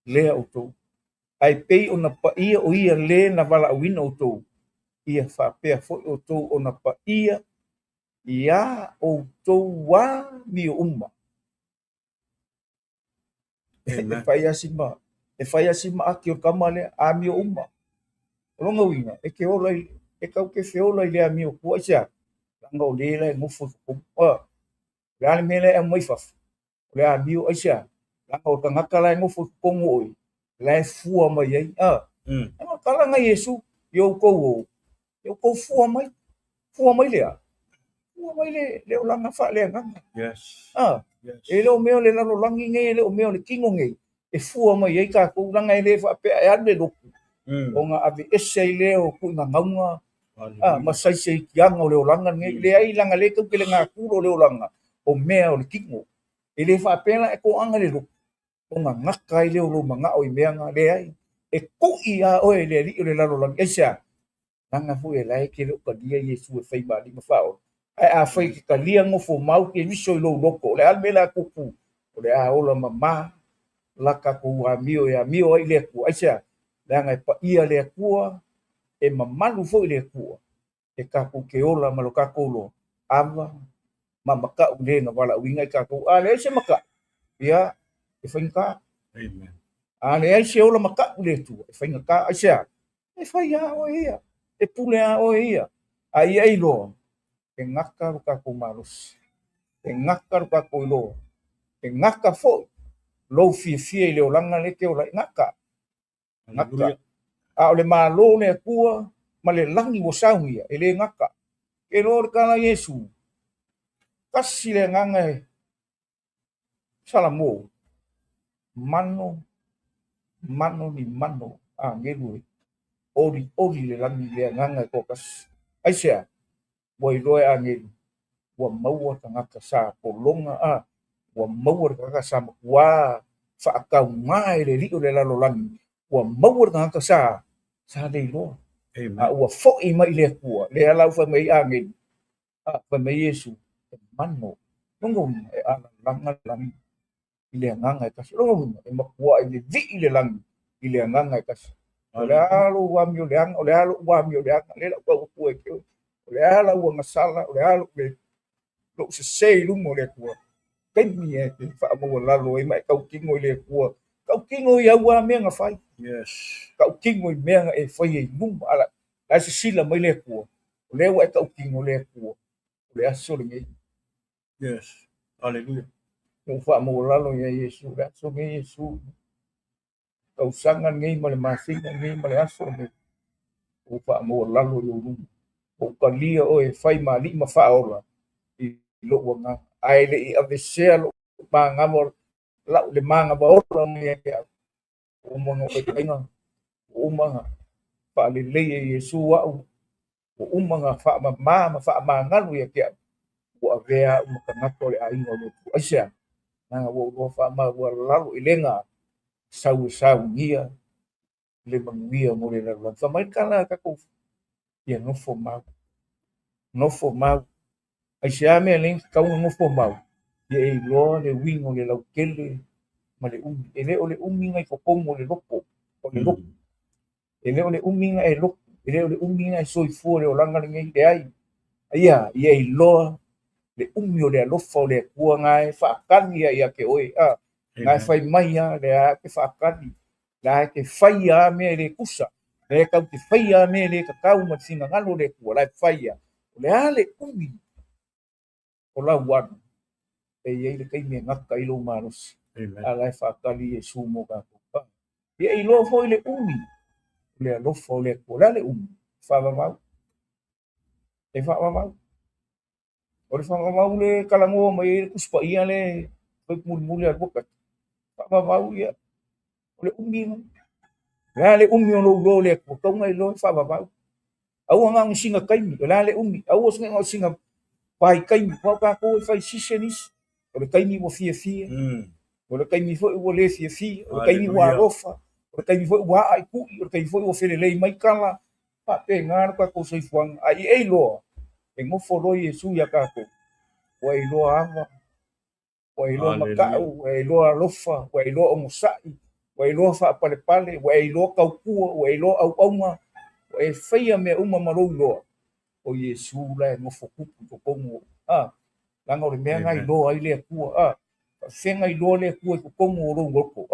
lea outou. Ae pei ona paia o ia le na valaauina outou, ia faapea foi outou ona paia ia outou amio uma. Amen. E fai lava si maati o le tama lea, amio uma. O lona uiga, e te ola i, e tau te feola i le amio tua, aisea? Leaga o le la e nofo i totonu. O le a le mea la e aumai fafo? O le amio, aisea? Leaga o le tagata la e nofo i totonu o oe, la e fua mai ai. O tala na Iesu, i outou o, i outou fua mai. Fua mai lea. Fua mai le olaga faaleagaga. Yes. Yes. E le o mea o le lalolagi nei, e le o mea o le tino nei, e fua mai ai tatou, leaga e le faapea e alu le lotu. Ona aveese ai lea o tuuina ma saisaitiaga o le olaga nei. Leai, leaga le tau te le gatulo o le olaga, o mea o le tino. E le faapea la e toaga le lotu, ona gata ai lea o lou manao i mea na, leai. E tui a oe le alii o le lalolagi. Aisea? Leaga foi e la e te le o talia Iesu e fai ma alii ma faaola. Ae a fai te talia nofo mau ke viso i lou loto, o le a le mea la tupu, o le a ola mamā, la tatou amio e amio ai le Atua. Aisea? Leaga e paia le Atua, e mamalu foi le Atua, e tatou te ola ma lo tatou loa, ava ma makau le na valaauina i tatou. A leai se makau, ia, e faigata. Amen. A leai se ola makau le Atua, e faigata. Aisea? E fai a oe ia, e pule a oe ia. A ia iloa, e gata lo tatou malosi, e gata lo tatou iloa, e gata foi lou fiafia i le olaga le te ola, e gata. Gata. A o le malo le Atua ma le lagi ua saunia, e le gata. Ke loa le tala Iesu, tasi le agaga e Salamo, mano, mano ni mano, agelu e, oli oli le lagi le agaga e toatasi. Aisea? Ua iloa e agelu, ua maua tagata sa pologa a, ua maua le tagata sa matua faataugā e le alii o le lalolagi, ua maua le tagata sa le iloa. Amen. A ua foi mai i le Atua, lea la ua fai mai agelu, a fai mai Iesu, e mano, lona uiga e alalaga le lagi i le agaga e tasi. Lona uiga e matua i le vii le lagi i le agaga e tasi. O le a lou amio leaga, o le a lou amio leaga, lea lau tau atua e te oe. O le a lau agasala, o le a lou sese i luma o le Atua. Taimi e te faamaualalo ai ma e tautino i le Atua. Tautino i au a mea na fai. Yes. Tautino i mea na e fai ai luma. Ala, la sisila mai le Atua. O lea ua e tautino le Atua. O le aso lenei. Yes. Hallelujah. Ua faamaualalo ia Iesu, le aso lenei Iesu. Tausaga lenei ma le masina lenei ma le aso lenei. Ua faamaualalo i ou luma. Ua talia oe e fai ma alii ma faaola i lou agaga. Ae le i avesea lou magava, lau le magava ola mai ia te au. Ua uma ona ou taitaiga, ua uma ona faalelei e Iesu au, ua uma ona faamamā ma faamagalu ia te au. Ua avea au ma tagata o le aiga o le Atua. Aisea? Leaga ua ou iloa faamaualalo i lega sau e saunia le manuia mo le lalolagi. Fai mai le tala a tatou, ia nofo mau. Nofo mau. Aisea mea le tatau ona nofo mau? Ia e iloa le uiga o le lautele ma le umi. E le o le umi na i totonu o le loto, o le lotu. E le o le umi na e lotu, e le o le umi na e soifua le olaga lenei, leai. Aia, ia iloa Le umi o le alofa o le Atua na e faatali ai ia te oe. Na e fai mai lava, o lea e te faatali, la e te faia lava mea e le tusa, la e tau te faia lava mea e le tatau ma le finagalo o le Atua, la e faia. O le a le umi o lau alu, e i ai le taimi e gata ai lou malosi. A la e faatali Iesu mo tatou. Ia e iloa foi le umi o le alofa o le Atua. O le a le umi? Faavavau. E faavavau. O le faavavau le talanoa mai ai le Tusi Paia le mulimuli a lua tati. Faavavau ia. O le umi lena. O le a le umi o lou iloa o le Atua, tau na iloa e faavavau. Aua na o ni sina taimi, o le a le umi, aua na o sina pai taimi, aua o tatou e fai season isi. O le taimi ua fiafia, o le taimi foi ua le fiafia, o le taimi ua alofa, o le taimi foi ua aa i tui, o le taimi foi ua felelei mai tala. Faapena le tatou soifuaga. A i e iloa, e nofo loa Iesu ia tatou, ua e iloa ava, ua e iloa matau, ua e iloa alofa, ua e iloa onosai, ua e iloa faapalepale, ua e iloa tautua, ua e iloa auauna, ua e faia mea uma ma lou iloa. O Iesu la e nofo tupu i totonu. Leaga o le mea na iloa ai le Atua. Faafefea na iloa le Atua i totonu o lou loto.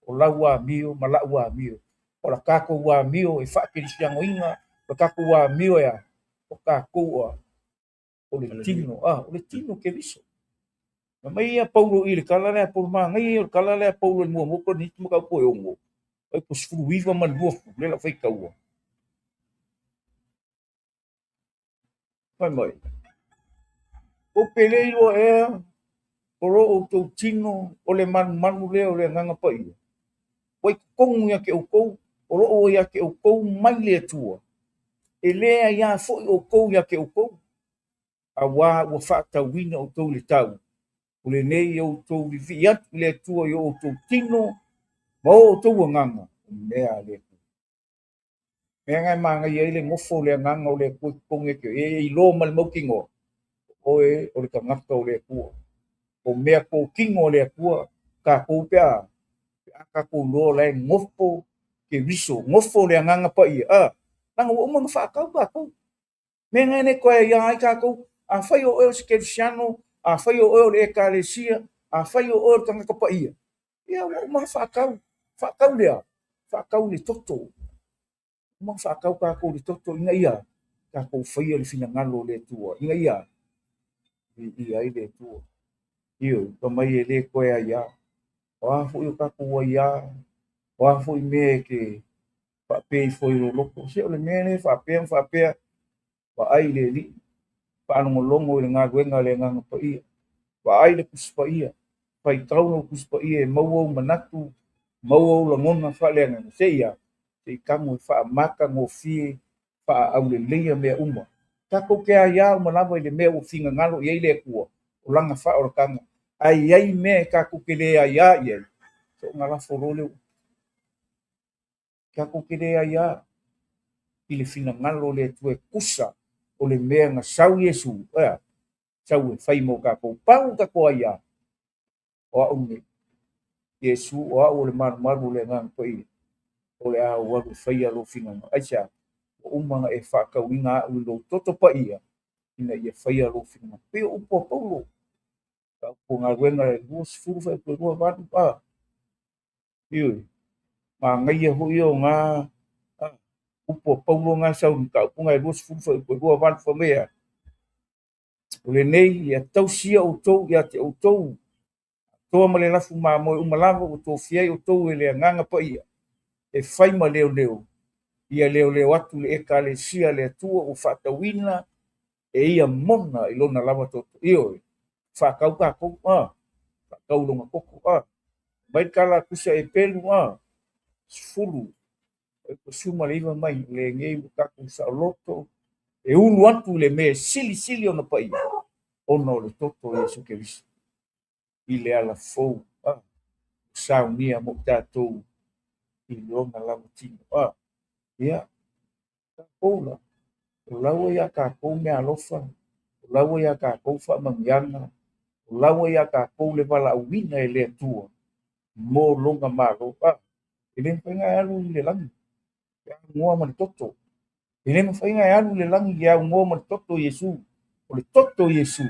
O lau amio ma lau amio. O la tatou amio e faakelisianoina, o la tatou amio e a, o tatou o le tino, o le tino Keriso. Na mai ia Paulo i le tala lea Paulo manaia ia o le tala lea Paulo i muamua Korinito mataupu e 6, ai po 19 ma le 20, lea la faitaua. Fai mai, o pele iloa ea, o lo outou tino o le manumanu lea o le Agaga Paia. Ua i totonu ia te outou, o lo o ia te outou mai le Atua. E le aiā foi outou ia te outou. Auā ua faatauina outou i le tau. O lenei outou vivii atu i le Atua i o outou tino ma o outou agaga, o mea a le Atua. Mea na e manaia ai le nofo o le agaga o le Atua i totonu ia te oe. E iloa ma le mautinoa, oe o le tagata o le Atua. O mea totino o le Atua, tatou pe a tatou iloa la e nofo Keriso, nofo le Agaga Paia. Leaga ua uma ona faatau tatou. Mea na e le toe aia ai tatou. Afai o oe o se Kerisiano, afai o oe o le Ekalesia, afai o oe o le tagata paia, ia ua uma ona faatau. Faatau lea, faatau le toto. Uma ona faatau tatou le toto ina ia tatou faia le finagalo o le Atua, ina ia viia ai le Atua. Ioe, fai mai e le toe aiā. O a foi o tatou aiā, o a foi mea e te faapea ifo i lou loto. Se o le mea lea faapea ma faapea, vaai le Alii, faalogologo i le galuega a le Agaga Paia, vaai le Tusi Paia, faitau lau Tusi Paia e maua ou manatu, maua ou lagona faaleagaga. Se ia, se i tago e faamatagofie, faaauleleia mea uma. Tatou te aiā uma lava i le mea ua finagalo i ai le Atua, o lana faaolataga. Ae i ai mea e tatou te le aiā i ai, soona lafo loa lea upu. Tatou te le aiā i le finagalo o le Atua e tusa o le mea na sau Iesu, sau e fai mo tatou. Pau tatou aiā, o au nei. Iesu, o au o le malumalu o le Agaga Paia, o le a ou alu e faia lou finagalo. Aisea, ua uma ona e faatauina au i lou toto paia, ina ia faia lou finagalo. Pei o upu a Paulo, tau galuega e 20 fuaiupu e 28. Ioe, manaia foi o ngā upu a Paulo ngā sau ni taupunga e 20 fuaiupu e 28 fai mai a. O lenei ia tausia outou ia te outou, toa ma le lafu mamoe uma lava ua tofia ai outou e le Agaga Paia, e fai ma leoleo, ia leoleo atu le Ekalesia le Atua ua faatauina e ia mona i lona lava toto. Ioe, faatau tatou, faatau lona toto. Mai tala tusa e pelu, 10, 19 mai, lenei ua tatou saoloto, e ulu atu le mea silisili ona paia, ona o le toto o Iesu Keriso. I le ala fou, saunia mo tatou i lona lava tino. Ia, tatou la, o laua ia tatou mea alofa, o laua ia tatou faamanuiaga, o laua ia tatou le valaauina e le Atua mo lona malo. E le mafai ona e alu i le lagi, e aunoa ma le toto. E le mafai ona e alu i le lagi e aunoa ma le toto o Iesu. O le toto o Iesu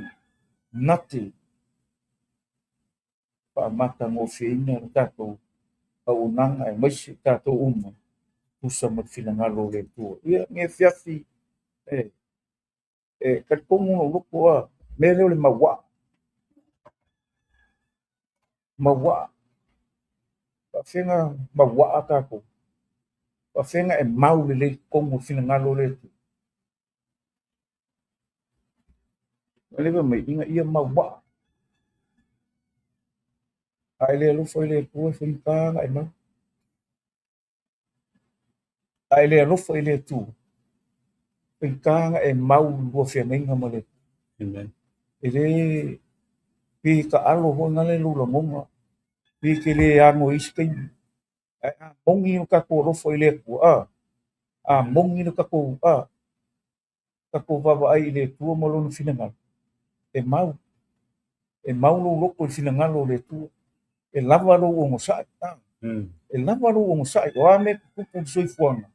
Na te faamatagofieina le tatou auaunaga aemaise tatou uma tusa ma le finagalo o le Atua. Ia, lenei afiafi e talitonu lou loto a mea lea o le mauaa. Mauaa. Faafefea mauaa tatou? Faafefea e mau lelei i totonu o le finagalo o le Atua? Leva mai ina ia mauaa. A e le alofa i le Atua, e faigata ona e mau. A e le alofa i le Atua, e faigata ona e mau i lua feagaiga ma le Atua. Amen. E le pe taalo foi na le lou lagona, pe te le ano i isi taimi. Ae a moni lo tatou alofa i le Atua, a moni lo tatou tatou vaavaai i le Atua ma lona finagalo, e mau. E mau lou loto i le finagalo o le Atua. E lava lou onosai. E lava lou onosai. O a mea tutupu i le soifuaga,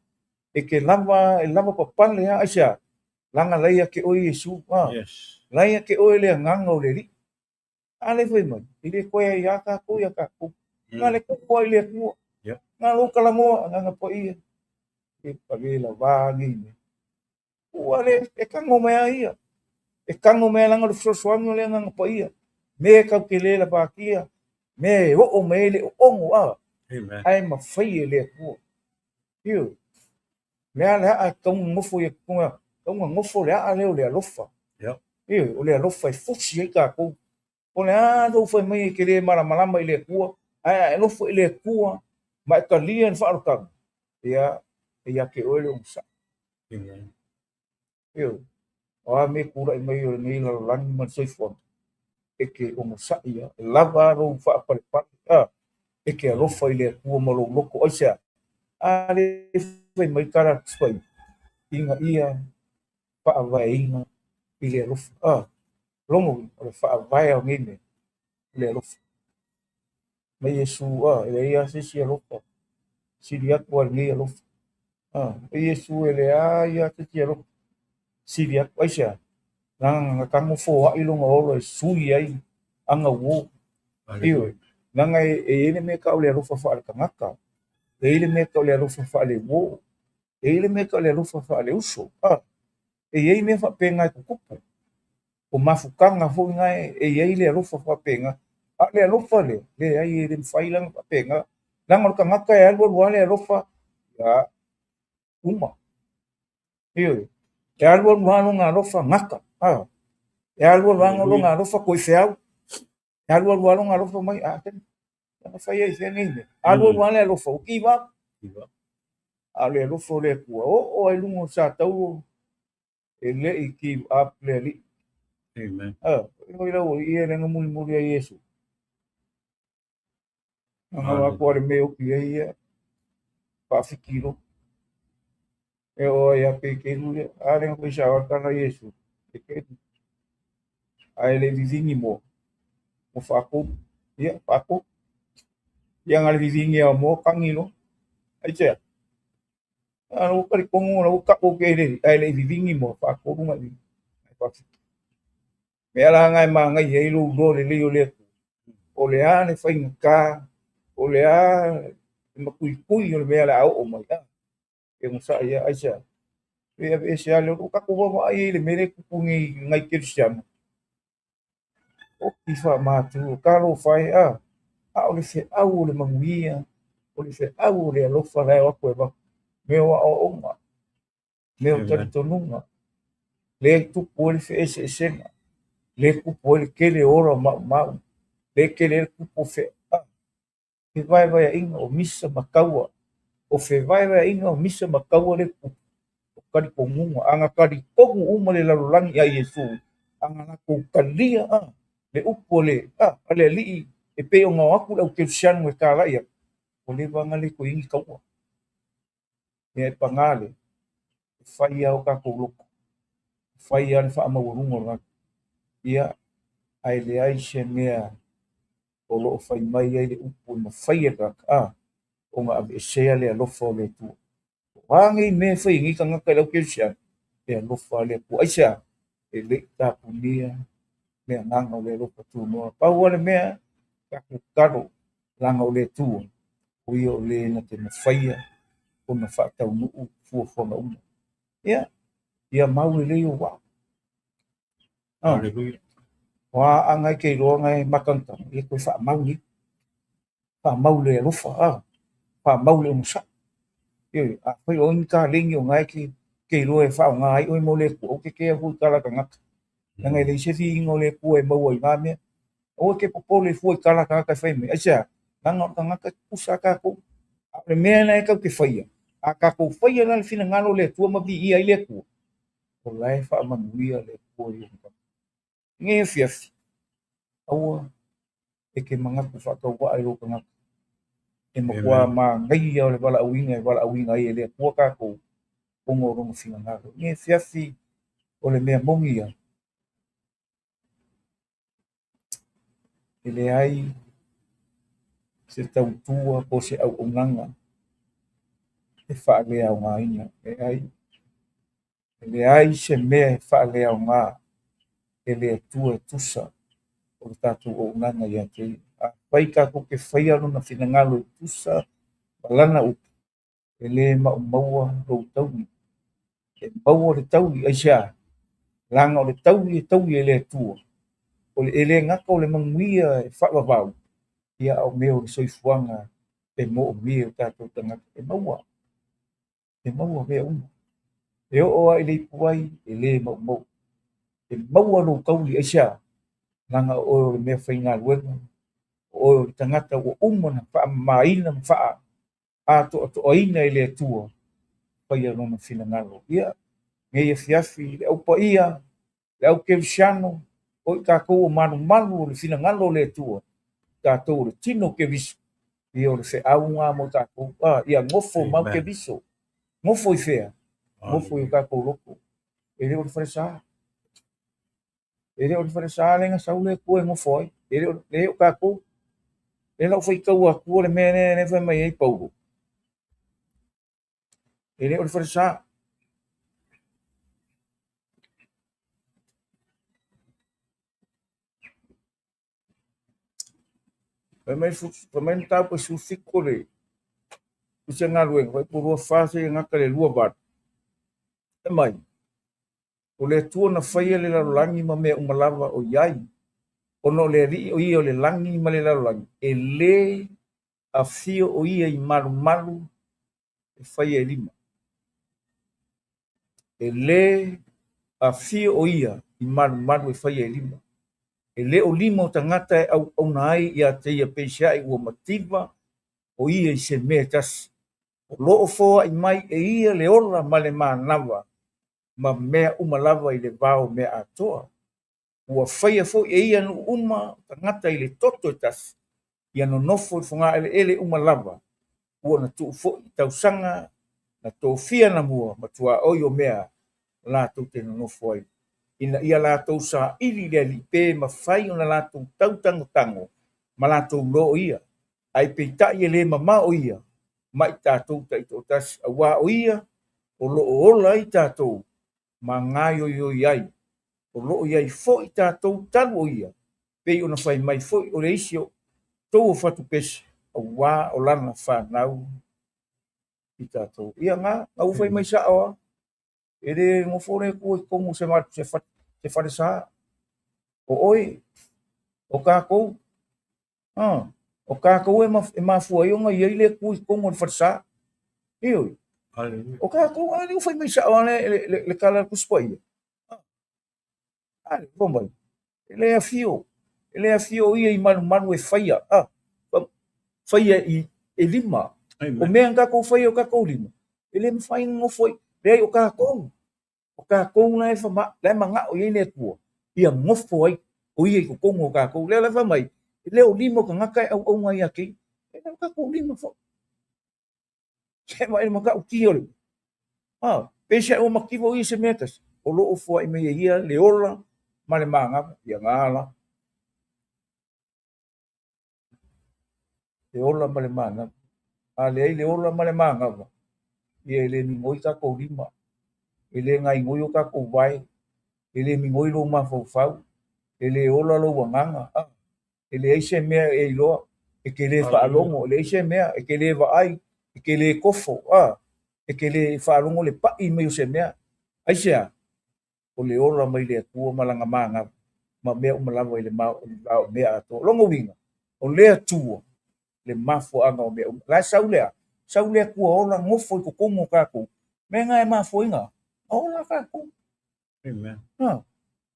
e te lava, e lava papale lava. Aisea? Leaga la e ia te oe Iesu. Yes. La e ia te oe le agaga o le Alii. A lea fai mai, e le toe aiā tatou ia tatou. Na le tuu lava i le Atua. Na lou talanoa, Agaga Paia, e pale lava nei mea. Ua le, e tago mai lava ia. E tago mai lava leaga o le fesoasoani o le Agaga Paia. Mea e tatou te le lavatia, mea e oo mai ai le oogo, a. Amen. Ae mafai e le Atua. Ioe. Le a le aa e tatau ona nofo ia totonu, tatau ona nofo le aa lea o le alofa. Ioe, o le alofa e fusi ai tatou. O le a lou fai mai e te le malamalama i le Atua, ae a e alofa i le Atua ma e talia le faaalotaga, ia, e ia te oe le onosai. Amen. Ioe, o a mea e tulai mai o lenei lalolagi ma le soifuaga, e te onosai ia, e lava lou faapalepale, e te alofa i le Atua ma lou loto. Aisea? A le fai mai tala a Tusi Paia, ina ia faavaeina i le alofa. Logo o le faavae o nei mea, o le alofa. Mai Iesu, e leai lava se isi alofa, sili atu lava lenei alofa. Mai Iesu e leai lava se isi alofa, sili atu. Aisea? Leaga na tago foai lona ola e sui ai aga uo. Ioe, leaga e i ai le mea tau o le alofa faaletagata, e i ai le mea tau o le alofa faaleuo, e i ai le mea tau o le alofa faaleuso. E i ai mea faapena e tutupu. O mafutaga foi na e i ai le alofa faapena. A o le alofa lea, leai e le mafai lana faapena. Leaga o le tagata e alu alu lava le alofa, ia, uma. Ioe, e alu alu lava lona alofa gata. E alu alu lava lona alofa toifeau. E alu alu lava lona alofa mai, a, na fai ai fea nei mea. Alu alu lava le alofa, ua give up. A o le alofa o le Atua, oo ai luga o sa tauo, e le i give up le Alii. Amen. Oi lau ia le mulimuli a Iesu. Anga atu ale me oki ai ia, faafikilo. E o ai a pe kelu le, a le ngā sa tala Iesu. E kelu. A e le vivingi mo, mo whaakou. Ia, whaakou. Ia ngā le vivingi a mo kangi lo. Ai tea. A lo kari kongo la ka o ke le, a e le vivingi mo whaakou lunga i. Ai whaafiki. Mea la ngai ma ngai ei lo lo le leo le atu. O le a le whainga ka, o le a le makui kui o le mea le a o mai. E ngosa ia ai sea. E ave e se ale o ka ko wa ai le mele kupu ngai ngai kerisiano. O ki wha mātu, o ka lo whai a. A o le fe au o le manuia, o le fe au o le alofa lai o aku e wa. Me o a o onga. Me o Amen. talitonunga. Le tupu e le fe ese esena. Le kupu e le kele ora mau mau. Le kele le kupu fe a. Fe vai vai inga o misa makaua. O fe vai vai inga o misa makaua le kupu. O kari kongunga. Anga kari kongu uma le lalolagi a Iesu. Anga lako kalia a. Le upu le a. A le alii e pe o ngau aku le au kerusianu e tāla ia. O le vanga le ko ingi kaua. Ia e pangale. E whai au kako loko. Whai a le whaamaualunga o ngā. Ia, ai le ai se mea o loo whai mai ai le upu e mawhai e kaka. A, o ngā ave e sea le alofa o le Atua. O a ngei mea whai ngi tangata i lau kerusianu. E alofa le Atua. Ai sea, e le tapunia Le agaga o le alofa tunoa. Pau lava le mea, tatou tatalo, leaga o le Atua, o ia o le na te mafaia ona faataunuu fuafuaga uma. Ia, ia mau lelei ou vaa. Hallelujah. O a aga e te iloa na e matagataga, ia toe faamau nei. Faamau le alofa, faamau le onosai. Ioe, afai o ai ni taleni o na e te iloa e faaaoga ai oe mo le Atua, aua te kea fua i tala a tagata. Leaga e leai se viiga o le Atua e maua i na mea. Aua te popole fua i tala a tagata e fai mai. Aisea? Leaga o le tagata e tutusa a tatou. A o le mea lena e tatou te faia, a tatou faia la le finagalo o le Atua ma viia ai le Atua, o la e faamanuia le Atua i ona tagata. Lenei afiafi, aua e te manatu faatauvaa i lou tagata. E matua manaia o le valaauina e valaauina ai e le Atua tatou ona o lona finagalo. Lenei afiafi, o le mea moni ia, e leai se tautua po o se auaunaga e faaleaogaina. E leai se mea e faaleaoga e le Atua e tusa o le tatou auaunaga ia te ia. Afai tatou te faia lona finagalo e tusa ma lana upu, e le maumaua lou taui. E maua le taui, aisea? Leaga o le taui e taui e le Atua. O le e le gata o le manuia e faavavau, ia a o mea o le soifuaga e moomia e o tatou tagata. E maua, e maua mea uma. E oo lava i le ipuvai, e le maumau. E maua lou taui, aisea? Leaga o oe o le mea faigaluega, o oe o le tagata ua uma ona faamamaina ma faaatoatoaina e le Atua, faia lona finagalo. Ia, nei afiafi, le au paia, le au kerisiano, o i tatou o malumalu o le finagalo o le Atua, tatou o le tino o Keriso, ia o le feau ngā mo tatou. Ia nofo mau Keriso. Nofo i fea? Nofo i o tatou loto. E le o le falesa. E le o le falesa le na sau le Atua e nofo ai. E le o tatou. E lau faitau atua le mea lea fai mai ai Paulo. E le o le falesa. Fai mai mataupu e 17 le tusi galuega, fai po 24 seia gata le 28. Fai mai, o le Atua na faia le lalolagi ma mea uma lava o i ai, ona o le alii o ia o le lagi ma le lalolagi, e le afio o ia i malumalu e faia e lima. E le afio o ia i malumalu e faia e lima. E le o lima o tagata e auauna ai ia te ia peiseai ua mativa o ia i se mea e tasi. O loo foai mai e ia le ola ma le manava ma mea uma lava i le vao mea atoa. Ua faia foi e ia nuu uma o tagata i le toto e tasi, ia nonofo i fogaeleele uma lava. Ua na tuu foi i tausaga na tofia na mua ma tuaoi o mea latou te nonofo ai. Ina ia latou saili le alii pe mafai ona latou tautangotango ma latou lo ia. Ai peitai e le mamao ia mai tatou taitoatasi. Auā o ia o loo ola ai tatou ma gaioioi ai. O loo iai foi tatou talu o ia. Pei ona fai mai foi o le isi o tou o fatupese, auā o lana whanau i tatou. Ia ngā, ngā ufai mai sao a. E le ngofo le Atua i totonu o se falesa. O oe, o kākou, o kākou e mafua ai ona iai le Atua i totonu o le falesa. Ioe. Hallelujah. O kākou, a le ufai mai sao a le tala le Tusi Paia. A le fai mai. E le afio. E le afio ia i malumalu e faia. Faia i e lima. Amen. O mea kākou faia o kākou lima. E le mawhai ngofo i. Leai o kākou. O kākou la e whama, la e mangao i le Atua. Ia ngofo ai. O ia i totonu o kākou. Lea la wha mai. E leo lima o ka ngaka e au au ngai ake. E leo kākou lima fo. Se mai le maka uki o le. Pese o makiwa o ia se mea tasi. O loo fua i mea ia le ola ma le mangava. Ia ngā la. Le ola ma le mangava. A le ai le ola ma le mangava. Ia e le mingoi kākou lima. E le ngai ngoi o kākou vai. E le mingoi lo mafaufau. E le ola lou agaga, e leai se mea e iloa, e te le faalogo, e leai se mea, e te le vaai, e te le kofo, e te le faalogo le pa'i mai o se mea. Aisea? O le ola mai le Atua ma lana manava ma mea uma lava i le va o mea atoa. O lona uiga, o le Atua le mafuaaga o mea uma. La e sau lea, sau le Atua ola nofo i totonu o tatou. Mea na e mafuaina, ola tatou. Amen.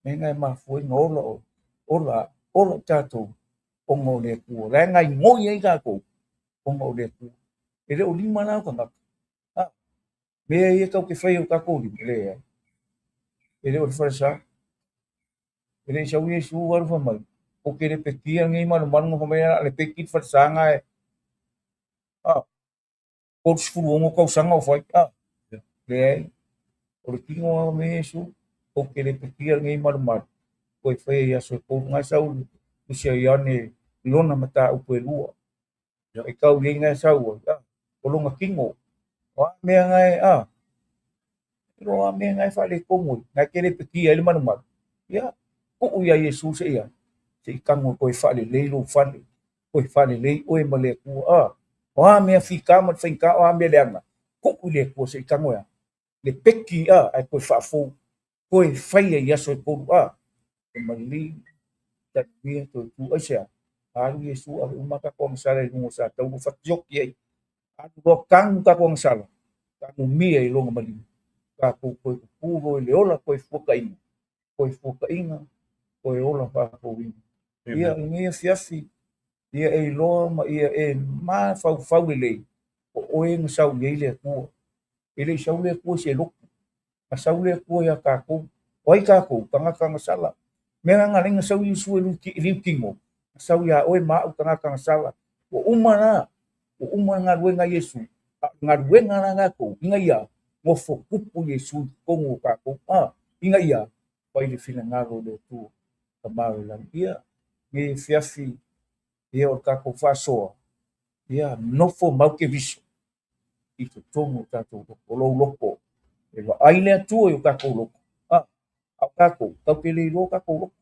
Mea na e mafuaina ola, ola, ola tatou ona o le Atua. La e gaigoi ai tatou ona o le Atua. E le o lima la o tagata. Mea ia tau te fai o tatou lima, leai. E le o le falesa. E le i sau Iesu alu fai mai, o ke le pekia lenei malumalu na fai mai a le peki le falesa na e 36 tausaga o fai. Leai. O le tino a me Iesu, o ke le pekia lenei malumalu, koe fai ai aso e tolu ngai sau Tusi a Ioane lona mataupu e lua. E tau i ai ngai sau ai, o lona tino. O a mea ngai, o a mea ngai faaletonu ai, ngai te le pekia ai le malumalu. Ia, tuu ia Iesu se ia, se i tago koe faalelei lou fale, koe faalelei oe ma le Atua. O a mea fita ma le faigata, o a mea leaga, tuu i le Atua se i tago ea. Le peki ai koe faafou, koe fai ai aso e tolu e mali, talimia toe tu aisea. Alu Iesu ave uma tatou agasala i luga o sa taulu fatioki ai. Alu loa tanu tatou agasala, tanu mia i lona maliu. Tatou koe tupu i le ola koe fuakaiga, koe fuakaiga, koe ola faafouina. Ia lenei afiafi, ia e iloa ma ia e mafaufau lelei, o oe na sau i ai le Atua. E le i sau le Atua i se lotu, na sau le Atua ia tatou. O ai tatou? Tagata agasala. Mea na ala ai na sau Iesu e liutino, na sau ia oe ma au tagata agasala. Ua uma la, ua uma galuega a Iesu. A o galuega la tatou, ina ia nofo tupu Iesu i totonu o tatou. Ina ia fai le finagalo o le Atua, Tama o le lagi. Ia, lenei afiafi, ia o le tatou faasoa, ia nofo mau Keriso i totonu o tatou loto, o lou loto. E vaai le Atua i o tatou loto. A o tatou, tatou te le iloa o tatou loto.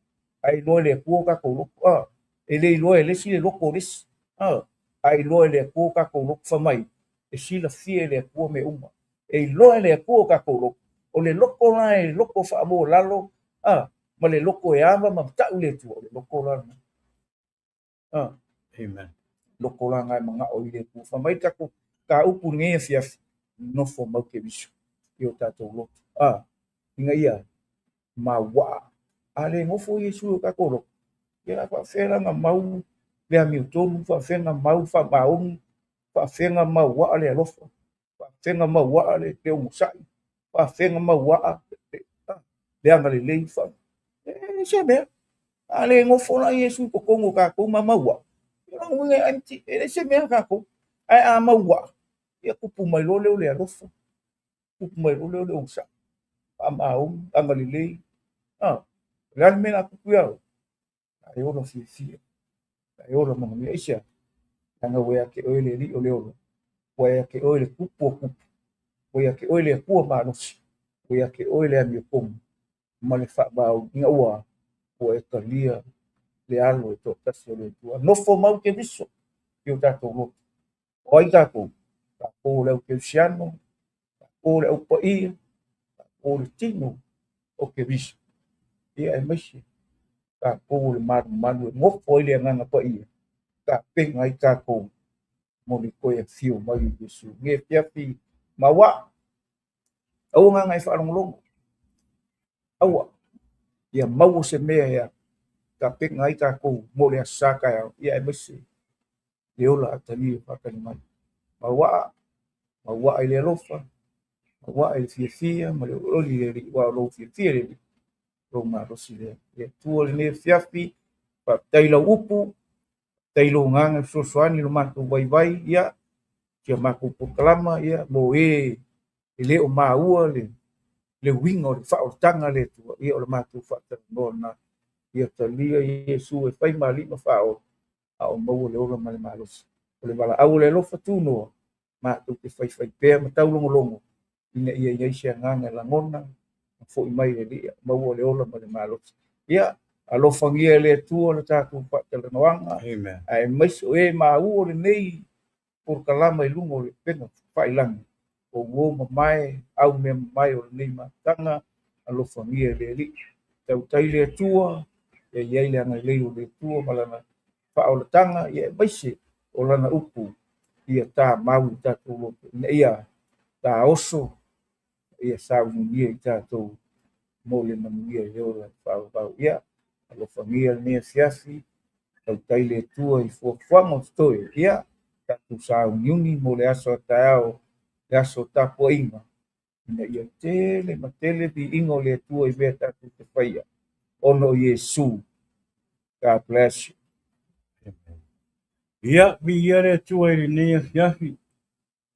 Ae iloa e le Atua o tatou loto. E le iloa e le isi le loto o le isi. Ae iloa e le Atua o tatou loto fai mai, e silafia e le Atua mea uma. E iloa e le Atua o tatou loto. O le loto la e loto faamualalo, ma le loto e ava ma matau le Atua, o le loto la lena. Amen. Loto la ngai mangao i le Atua. Fai mai tatou tāupu lenei afiafi, nofo mau Keriso i o tatou loto. Ina ia mauaa. A le nofo Iesu i o tatou loto, ia faafefea la na mau le amiotonu, faafefea na mau faamaoni, faafefea na mauaa le alofa, faafefea na mauaa le onosai, faafefea na mauaa le agalelei. E se mea. A le nofo la Iesu i totonu o tatou ma mauaa, ia lona uiga e empty, e le se mea tatou. Ae a mauaa, ia tupu mai loa lea o le alofa, tupu mai loa lea o le onosai, faamaoni, agalelei. O le a le mea o le a tupu ia oe? E ola fiafia, e ola manuia. Aisea? Leaga ua ia te oe le Alii o le ola, ua ia te oe le tupu o tupu, ua ia te oe le Atua malosi, ua ia te oe le amiotonu ma le faamaoni, ina ua e talia le alo e toatasi o le Atua. Nofo mau Keriso i o tatou loto. O ai tatou? Tatou o le au kerisiano, tatou o le au paia, tatou o le tino o Keriso. Ia aemaise tatou o le malumalu e nofo ai le agaga paia, tapena ai tatou mo le toe afio mai o Iesu. Lenei afiafi maua, aua gaga e faalogologo, aua, ia maua se mea ia tapena ai tatou mo le aso sa taeao, ia aemaise le ola atalia faatali mai. Maua, maua i le alofa, maua i le fiafia ma le olioli i le Alii, aua o lou fiafia le Alii, lou malosi lea. Le Atua lenei afiafi, faafetai lau upu, faafetai lou agaga fesoasoani lo matou vaivai, ia, si a matou polokalama, ia, mo e le o maua le uiga o le faaolataga a le Atua, ia o le matou faatalanoa lena. Ia talia Iesu e fai ma alii ma faaola, a o maua le ola ma le malosi. O le valaau o le alofa tunoa, matou te faifai pea ma taulogologo, ina ia i ai se agaga e lagona, ma foi mai le Alii, maua le ola ma le malosi. Ia, Alofagia e le Atua le tatou faatalanoaga. Amen. Aemaise o e maua lenei polokalama i luga o le upega failagi. O uo mamae, au mea mamae o lenei mafutaga, alofagia e le Alii. Tautai le Atua, ia i ai le agalelei o le Atua ma lana faaolataga, ia aemaise o lana upu, ia tamau i tatou loto, ina ia taoso, ia sauniunia i tatou mo le manuia i le ola faavavau. Ia, alofagia lenei afiafi, tautai le Atua i fuafuaga o totoe, ia, tatou sauniuni mo le aso a taeao, le aso tapuaiga, ina ia tele ma tele viiga o le Atua i mea tatou te faia, ona o Iesu. God bless you. Ia, viia le Atua i lenei afiafi.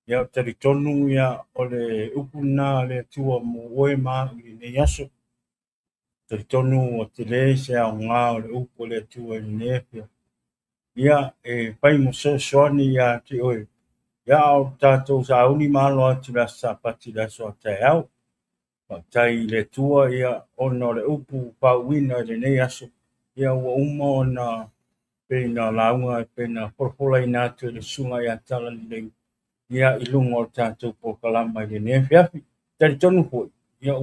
Ia, ou te talitonu ia o le upu lena a le Atua mo oe ma au i lenei aso. Talitonu ua tele se aoga o le upu a le Atua i lenei afiafi. Ia, e fai mo fesoasoani ia te oe. Ia, a o tatou sauni ma alo atu i le aso Sapati i le aso a taeao. Faafetai i le Atua, ia, ona o le upu faauuina i lenei aso. Ia, ua uma ona pei na lauga, pei na folafolaina atu e le susuga ia Talalelei, ia, i luga o le tatou polokalama i lenei afiafi. Talitonu foi, ia,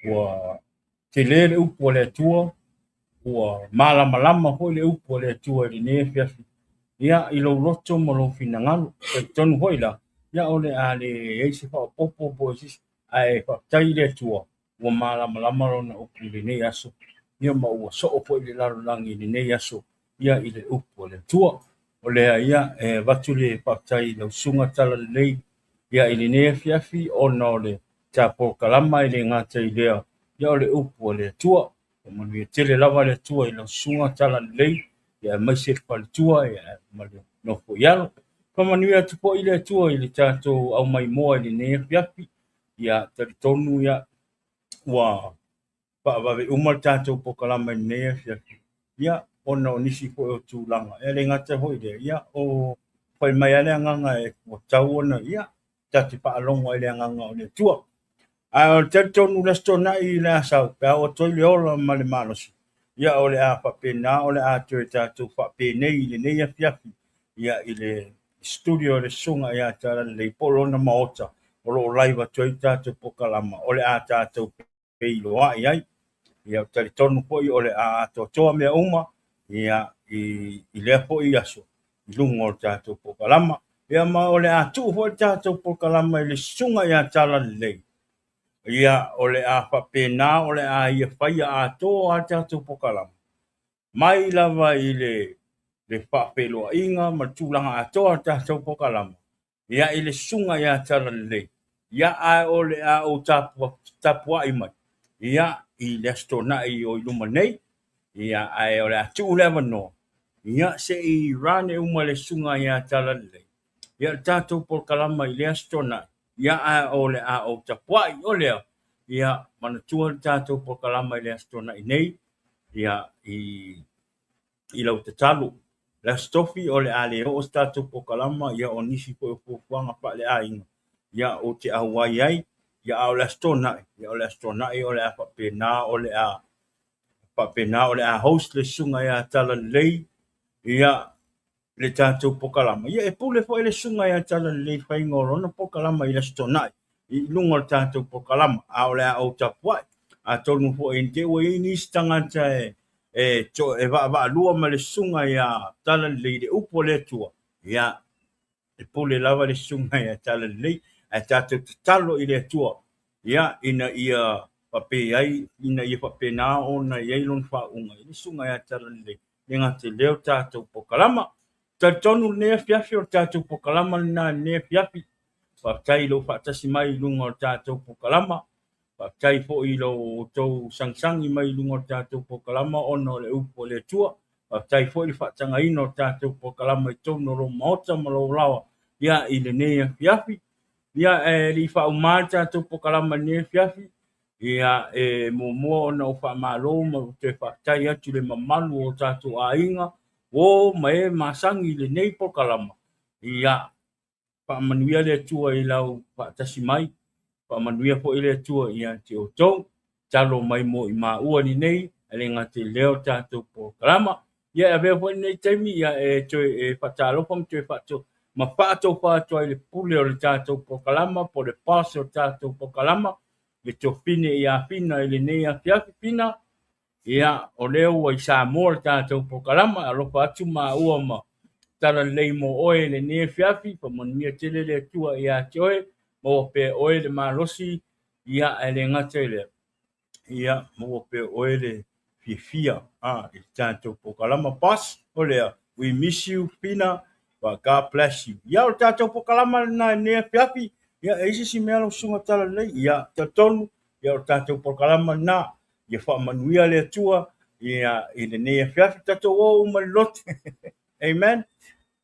ua tele le upu a le Atua, ua malamalama foi le upu a le Atua i lenei afiafi, ia, i lou loto ma lou finagalo. Talitonu foi la, ia, o le a leai se faaopoopo po o se isi, ae faafetai i le Atua, ua malamalama lona upu i lenei aso, ia, ma ua soo foi le lalolagi i lenei aso, ia, i le upu a le Atua. O lea, ia, e avatu le faafetai i lau susuga Talalelei, ia, i lenei afiafi, ona o le polokalama e le gata i lea, ia, o le upu a le Atua. O manuia tele lava le Atua i lau susuga Talalelei, ia, aemaise le faletua, ia, ma le nofo i alo. Faamanuia atu foi le Atua i le tatou aumaimoa i lenei afiafi. Ia, talitonu, ia, ua faavave uma le tatou polokalama i lenei afiafi, ia, ona o nisi foi o tulaga. E le gata foi lea, ia, o fai mai lava le agaga e ua tau ona, ia, tatou te faalogo ai i le agaga o le Atua. Ae o le talitonu le Aso Toonai i le a sau, pe a oo atu ai le ola ma le malosi, ia, o le a faapena, o le a toe tatou faapenei i lenei afiafi, ia, i le studio o le susuga ia Talalelei po o lona maota, o lo o live atu ai tatou polokalama, o le a tatou feiloai ai. Ia, talitonu foi o le a atoatoa mea uma, ia, i lea foi aso, i luga o le tatou polokalama. Ia, ma o le a tuu foi le tatou polokalama i le susuga ia Talalelei. Ia, o le a faapena, o le a ia faia atoa le tatou polokalama. Mai lava i le faafeiloaiga ma le tulaga atoa le tatou polokalama. Ia, i le susuga ia Talalelei. Ia, ae o le a ou tapuai mai, ia, i le Aso Toonai o i luma nei. Ia, ae o le a tuu le avanoa, ia, se i run uma le susuga ia Talalelei, ia, le tatou polokalama i le Aso Toonai. Ia, ae o le a ou tapuai o lea, ia, manatua le tatou polokalama i le Aso Toonai nei, ia, i lau tatalo. Le Aso Tofi o le a le oo se tatou polokalama, ia, o nisi foi o fuafuaga faaleaiga, ia, ou te auai ai. Ia, a o le Aso Toonai, ia, o le Aso Toonai o le a faapena, o le a faapena, o le a host le susuga ia Talalelei, ia, le tatou polokalama. Ia, e pule foi le susuga ia Talalelei faiga o lona polokalama i le Aso Toonai i luga o le tatou polokalama, a o le a ou tapuai. Atonu foi i te ua i ai nisi tagata e vaavaalua ma le susuga ia Talalelei le upu o le Atua, ia, e pule lava le susuga ia Talalelei, ae tatou tatalo i le Atua, ia, ina ia faapea ai, ina ia faapena ona i ai lona faauuga i le susuga ia Talalelei, le gata i lea o tatou polokalama. Talitonu lenei afiafi o le tatou polokalama lena lenei afiafi. Faafetai i lou faatasi mai i luga o le tatou polokalama. Faafetai foi i lou outou sagisangi mai i luga o le tatou polokalama ona o le upu a le Atua. Faafetai foi i le faatagaina o le tatou polokalama i totonu o lou maota ma lou laoa, ia, i lenei afiafi. Ia, e le i faauma le tatou polokalama i lenei afiafi, ia, e muamua ona ou faamalo ma ou toe faafetai atu i le mamalu o tatou aiga, o ma e masani i lenei polokalama. Ia, faamanuia le Atua i lau faatasi mai, faamanuia foi le Atua ia te outou. talo mai mo i maua lenei, e le gata i lea o tatou polokalama. Ia e avea foi lenei taimi ia e toe e faatalofa ma toe faato ma faatofa atu ai le pule o le tatou polokalama po o le boss o le tatou polokalama, le Tofine ia Fina i lenei afiafi. Fina, ia o lea ua i Samoa le tatou polokalama, alofa atu maua ma tala lelei mo oe i lenei afiafi, faamanuia tele le Atua ia te oe, maua pea oe le malosi, ia ae le gata i lea, ia maua pea oe le fiafia i le tatou polokalama. Boss, o lea, we miss you, Fina, but God bless you. Ia o le tatou polokalama lena i lenei afiafi, ia e i ai se isi mea lau susuga tala lelei, ia talitonu, ia o le tatou polokalama lena, ia faamanuia le Atua ia i lenei afiafi, tatou o uma i le lotu. Amen.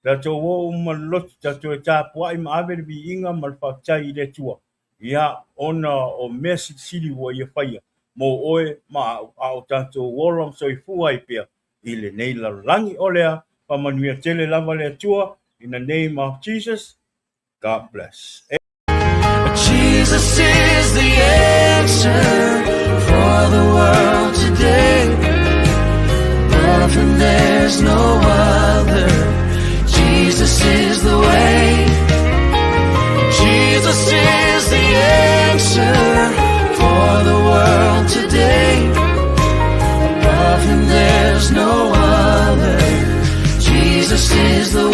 Tatou o uma i le lotu, tatou e tapuai ma ave le viiga ma le faafetai i le Atua. Ia, ona o mea silisili ua ia faia mo oe ma au, a o tatou ola ma soifua ai pea i lenei lalolagi. O lea, faamanuia tele lava le Atua, in the name of Jesus, God bless. Jesus is the answer for the world today. Above him there's no other. Jesus is the way. Jesus is the answer for the world today. Above him there's no other. Jesus is the